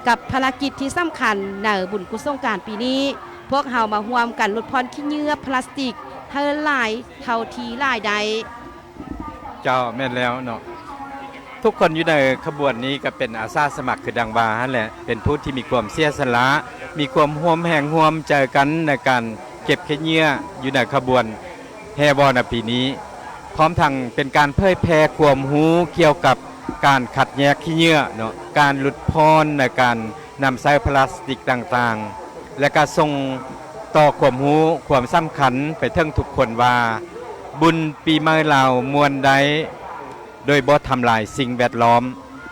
ກັບພາລະກິດທີ່ສຳຄັນໃນບຸນກຸສົງການປີນີ້. ພວກເຮົາມາຮ່ວມກັນຫຼຸດຜ່ອນຂີ້ເຫຍື້ອພລາສຕິກ ໃຫ້ຫຼາຍເທົ່າທີ່ຫຼາຍໄດ້. ເຈົ້າ ແມ່ນແລ້ວເນາະ ທຸກຄົນຢູ່ໃນຂະບວນນີ້ກໍເປັນອາສາສະໝັກຄືດັ່ງວ່າຫັ້ນແຫຼະ ເປັນຜູ້ທີ່ມີຄວາມເສຍສະຫຼະ ມີຄວາມຮ່ວມແຮງຮ່ວມໃຈກັນໃນການເກັບຂີ້ເຫຍື້ອຢູ່ໃນຂະບວນແຫ່ວໍໃນປີນີ້ ພ້ອມທັງເປັນການເຜີຍແຜ່ຄວາມຮູ້ກ່ຽວກັບການຄັດແຍກຂີ້ເຫຍື້ອເນາະ ການຫຼຸດຜ່ອນໃນການນຳໃຊ້ພລາສຕິກຕ່າງໆ ແລະ ກະສົ່ງຕໍ່ຄວາມຮູ້ຄວາມສຳຄັນໄປເຖິງທຸກຄົນວ່າ ບຸນປີໃໝ່ລາວມ່ວນໄດ້ ໂດຍບໍ່ທຳລາຍສິ່ງແວດລ້ອມ.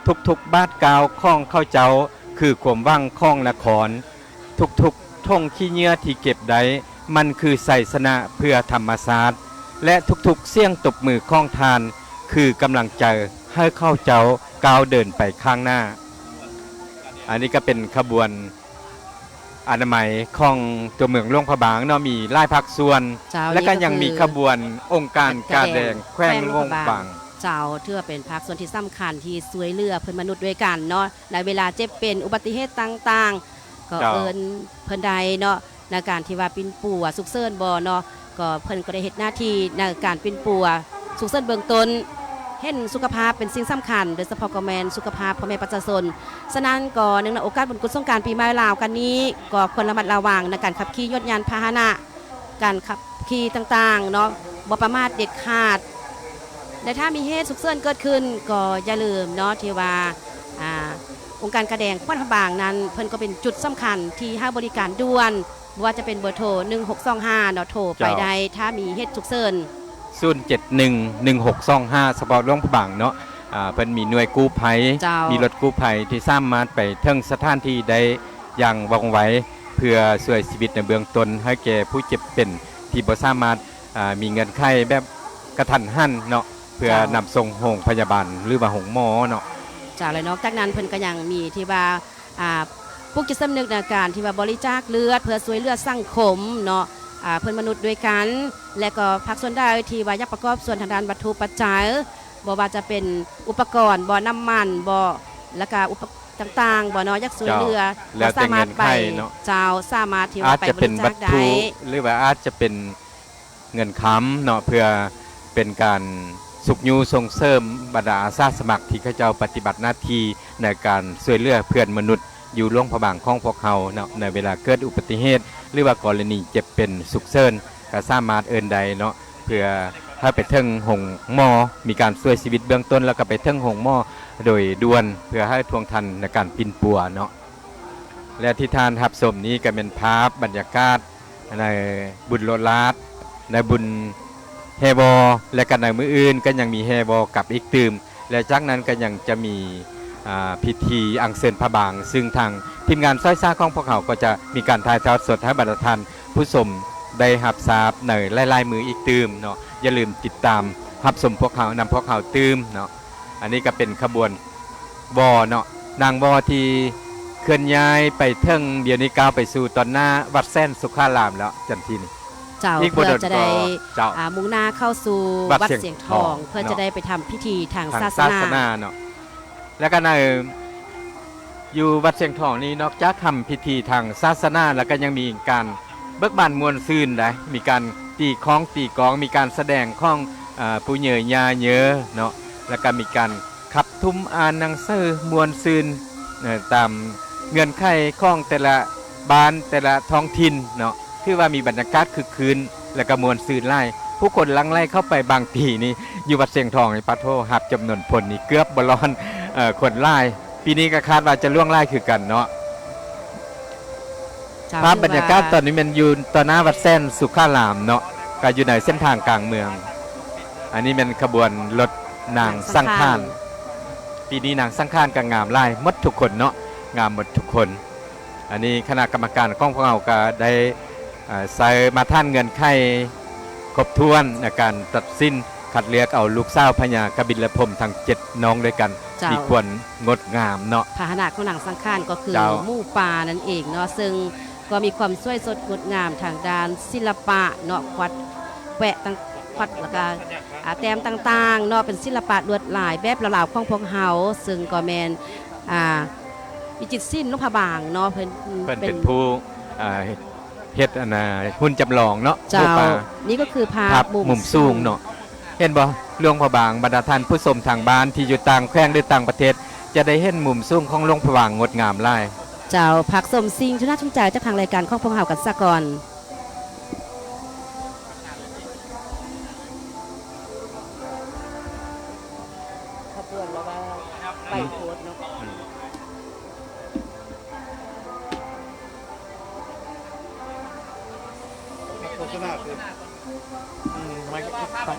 ທຸກໆບາດກ້າວຂອງເຂົາເຈົ້າຄືຄວາມຫວັງຂອງນະຄອນ. ທຸກໆຖົງຂີ້ເຫຍື້ອທີ່ເກັບໄດ້ ມັນຄືໄຊຊະນະເພື່ອທຳມະຊາດ ແລະ ທຸກໆສຽງຕົບມືຂອງທ່ານ ຄືກຳລັງໃຈໃຫ້ເຂົາເຈົ້າກ້າວເດີນໄປຂ້າງໜ້າ. ອັນນີ້ກໍເປັນຂະບວນອະນາໄມຂອງຕົວເມືອງຫຼວງພະບາງເນາະ ມີຫຼາຍພາກສ່ວນ ເຈົ້າ ແລະ ກໍຍັງມີຂະບວນອົງການກາແດງແຂວງຫຼວງພະບາງ. ເຈົ້າ ຖືວ່າເປັນພາກສ່ວນທີ່ສຳຄັນທີ່ຊ່ວຍເຫຼືອເພື່ອນມະນຸດດ້ວຍກັນເນາະ ໃນເວລາເຈັບເປັນ ອຸບັດຕິເຫດຕ່າງໆ ກໍເອີ້ນເພິ່ນໄດ້ເນາະ ໃນການທີ່ວ່າປິ່ນປົວສຸກເສີນບໍ່ເນາະ ກໍເພິ່ນກໍໄດ້ເຮັດໜ້າທີ່ໃນການປິ່ນປົວສຸກເສີນເບື້ອງຕົ້ນ ເຫັນສຸຂະພາບເປັນສິ່ງສຳຄັນ ໂດຍສະເພາະກໍແມ່ນສຸຂະພາບພໍ່ແມ່ປະຊາຊົນ. ສະນັ້ນກໍເນື່ອງໃນໂອກາດບຸນກຸດສົງການປີໃໝ່ລາວກັນນີ້ ກໍຄວນລະມັດລະວັງໃນການຂັບຂີ່ຍົດຍານພາຫະນະ ການຂັບຂີ່ຕ່າງໆເນາະ ບໍ່ປະໝາດເດັດຂາດ ແລະ ຖ້າມີເຫດສຸກເສີນເກີດຂຶ້ນ ກໍຢ່າລືມເນາະ ທີ່ວ່າ ອາ ອົງການກາແດງແຂວງຫຼວງພະບາງນັ້ນ ເພິ່ນກໍເປັນຈຸດສຳຄັນທີ່ໃຫ້ບໍລິການດ່ວນ ບໍ່ວ່າຈະເປັນເບີໂທ ໜຶ່ງຫົກສອງຫ້າເນາະ ໂທໄປໄດ້ ເຈົ້າ ຖ້າມີເຫດສຸກເສີນ. ສູນເຈັດໜຶ່ງ ໜຶ່ງຫົກສອງຫ້າ ສະເພາະຫຼວງພະບາງເນາະ ອາ ເພິ່ນມີໜ່ວຍກູ້ໄພ ເຈົ້າ ມີລົດກູ້ໄພທີ່ສາມາດໄປເຖິງສະຖານທີ່ໄດ້ຢ່າງວ່ອງໄວ ເພື່ອຊ່ວຍຊີວິດໃນເບື້ອງຕົ້ນໃຫ້ແກ່ຜູ້ເຈັບເປັນທີ່ບໍ່ສາມາດ ອາ ມີເງື່ອນໄຂແບບກະທັນຫັນເນາະ ເພື່ອ ເຈົ້າ ນຳສົ່ງໂຮງພະຍາບານ ຫຼືວ່າໂຮງໝໍເນາະ. ເຈົ້າ ແລະ ນອກຈາກນັ້ນເພິ່ນກໍຍັງມີທີ່ວ່າ ອາ ປຸກຈິດສຳນຶກໃນການທີ່ວ່າບໍລິຈາກເລືອດເພື່ອຊ່ວຍເຫຼືອສັງຄົມເນາະ ອາ ເພື່ອນມະນຸດດ້ວຍກັນ ແລະ ກໍພາກສ່ວນໃດທີ່ວ່າຢາກປະກອບສ່ວນທາງດ້ານວັດຖຸປັດໄຈ ບໍ່ວ່າຈະເປັນອຸປະກອນບໍ ນ້ຳມັນບໍ ແລ້ວກະອຸປະ ຕ່າງໆບໍເນາະ ຢາກຊ່ວຍເຫຼືອ ເຈົ້າ ກໍສາມາດໄປ ເຈົ້າ ສາມາດທີ່ວ່າໄປບໍລິຈາກໄດ້ ອາດຈະເປັນວັດຖຸ ຫຼືວ່າອາດຈະເປັນ ເງິນຄຳເນາະ ເພື່ອເປັນການຊຸກຍູ້ສົ່ງເສີມບັນດາອາສາສະໝັກທີ່ເຂົາເຈົ້າປະຕິບັດໜ້າທີ່ໃນການຊ່ວຍເຫຼືອເພື່ອນມະນຸດຢູ່ຫຼວງພະບາງຂອງພວກເຮົາເນາະ ໃນເວລາເກີດອຸບັດຕິເຫດ ຫຼືວ່າກໍລະນີເຈັບເປັນສຸກເສີນ ກໍສາມາດເອີ້ນໄດ້ເນາະ ເພື່ອໃຫ້ໄປເຖິງໂຮງໝໍ ມີການຊ່ວຍຊີວິດເບື້ອງຕົ້ນ ແລ້ວກໍໄປເຖິງໂຮງໝໍໂດຍດ່ວນ ເພື່ອໃຫ້ທ່ວງທັນໃນການປິ່ນປົວເນາະ. ແລະ ທີ່ທ່ານຮັບຊົມນີ້ກໍແມ່ນພາບບັນຍາກາດ ໃນບຸນໂລດລາດ ໃນບຸນແຫ່ວໍ ແລະ ກໍໃນມື້ອື່ນກໍຍັງມີແຫ່ວໍກັບອີກຕື່ມ ແລະ ຈາກນັ້ນກໍຍັງຈະມີ ອາ ພິທີອັນເຊີນພະບາງ ຊຶ່ງທາງທີມງານຊ້ອຍຊາຂອງພວກເຮົາກໍຈະມີການຖ່າຍທອດສົດໃຫ້ບັນດາທ່ານຜູ້ຊົມໄດ້ຮັບຊາບໃນຫຼາຍໆມື້ອີກຕື່ມເນາະ. ຢ່າລືມຕິດຕາມຮັບຊົມພວກເຮົາ ນຳພວກເຮົາຕື່ມເນາະ. ອັນນີ້ກໍເປັນຂະບວນ ວໍເນາະ ນາງວໍທີ່ເຄື່ອນຍ້າຍໄປເຖິງດຽວນີ້ ກ້າວໄປສູ່ຕອນໜ້າວັດແສນສຸຂາລາມແລ້ວ ຈັນທີນີ້. ເຈົ້າ ອີກບໍ່ດົນ ເພື່ອຈະໄດ້ ເຈົ້າ ອາ ມຸ່ງໜ້າເຂົ້າສູ່ວັດ ວັດສຽງທອງ ສຽງທອງ ເພື່ອ ເນາະ ຈະໄດ້ໄປທຳພິທີທາງ ທາງສາສະໜາ ສາສະໜາເນາະ. ແລ້ວກໍໃນ ຢູ່ວັດສຽງທອງນີ້ ນອກຈາກທຳພິທີທາງສາສະໜາ ແລ້ວກໍຍັງມີການເບີກບານມ່ວນຊື່ນໄດ໋ ມີການຕີຄ້ອງຕີກອງ ມີການສະແດງຂອງ ອາ ປູ່ເຍີຍ່າເຍີເນາະ ແລ້ວກໍມີການ ຂັບທຸ່ມອ່ານໜັງສືມ່ວນຊື່ນ ເອີ ຕາມເງື່ອນໄຂຂອງແຕ່ລະບ້ານແຕ່ລະທ້ອງຖິ່ນເນາະ ຖືວ່າມີບັນຍາກາດຄຶກຄື້ນ ແລະ ກໍມ່ວນຊື່ນຫຼາຍ. ຜູ້ຄົນຫຼັ່ງໄຫຼເຂົ້າໄປບາງປີນີ້ ຢູ່ວັດຊຽງທອງນີ້ ປະໂທ້ ນັບຈຳນວນຄົນນີ້ເກືອບບໍ່ລ້ອນ ເອີ ຄົນຫຼາຍ. ປີນີ້ກໍຄາດວ່າຈະຫຼວງຫຼາຍຄືກັນເນາະ. ເຈົ້າ ພາບບັນຍາກາດ ຖືວ່າ ຕອນນີ້ແມ່ນຢູ່ຕໍ່ໜ້າວັດແສນສຸຂາລາມເນາະ ກໍຢູ່ໃນເສັ້ນທາງກາງເມືອງ. ອັນນີ້ແມ່ນຂະບວນລົດນາງສັງຂານ ນາງສັງຂານ ປີນີ້ນາງສັງຂານກໍງາມຫຼາຍ ໝົດທຸກຄົນເນາະ ງາມໝົດທຸກຄົນ. ອັນນີ້ຄະນະກຳມະການຂອງພວກເຮົາກໍໄດ້ ເອີ ໃຊ້ມາດຕະຖານເງື່ອນໄຂຄົບຖ້ວນໃນການຕັດສິນ ຄັດເລືອກເອົາລູກສາວພະຍາກະບິນລະພົມທັງເຈັດນ້ອງດ້ວຍກັນ ເຈົ້າ ທີ່ຄວນງົດງາມເນາະ. ພາຫະນະຂອງນາງສັງຂານກໍຄື ເຈົ້າ ໝູປ່ານັ້ນເອງເນາະ ເຊິ່ງກໍມີຄວາມສວຍສົດງົດງາມທາງດ້ານສິລະປະເນາະ ຂວັດແກະຕ່າງ ຂວັດ ແລ້ວກະ ອາ ແຕ້ມຕ່າງໆເນາະ ເປັນສິລະປະລວດລາຍແບບລາວໆຂອງພວກເຮົາ ເຊິ່ງກໍແມ່ນ ອາ ວິຈິດສິນຫຼວງພະບາງເນາະ ເພິ່ນ ເພິ່ນເປັນ ເປັນຜູ້ ອາ ເຮັດອັນນ່າ ຫຸ່ນຈຳລອງເນາະ ເຈົ້າ ຮູບປາ ນີ້ກໍຄືພາບ ພາບມຸມ ມຸມສູງເນາະ ສູງ ເຫັນບໍ່ ຫຼວງພະບາງ ບັນດາທ່ານຜູ້ຊົມທາງບ້ານທີ່ຢູ່ຕ່າງແຂວງ ຫຼື ຕ່າງປະເທດ ຈະໄດ້ເຫັນມຸມສູງຂອງຫຼວງພະບາງງົດງາມຫຼາຍ. ເຈົ້າ ພັກຊົມສິ່ງທີ່ໜ້າສົນໃຈຈາກທາງລາຍການຂອງພວກເຮົາກັນສາກ່ອນ. ຂະບວນລະວ່າໄປໂພດເນາະ ອືມ ໂຄສະນາຄື ອືມ ໄປ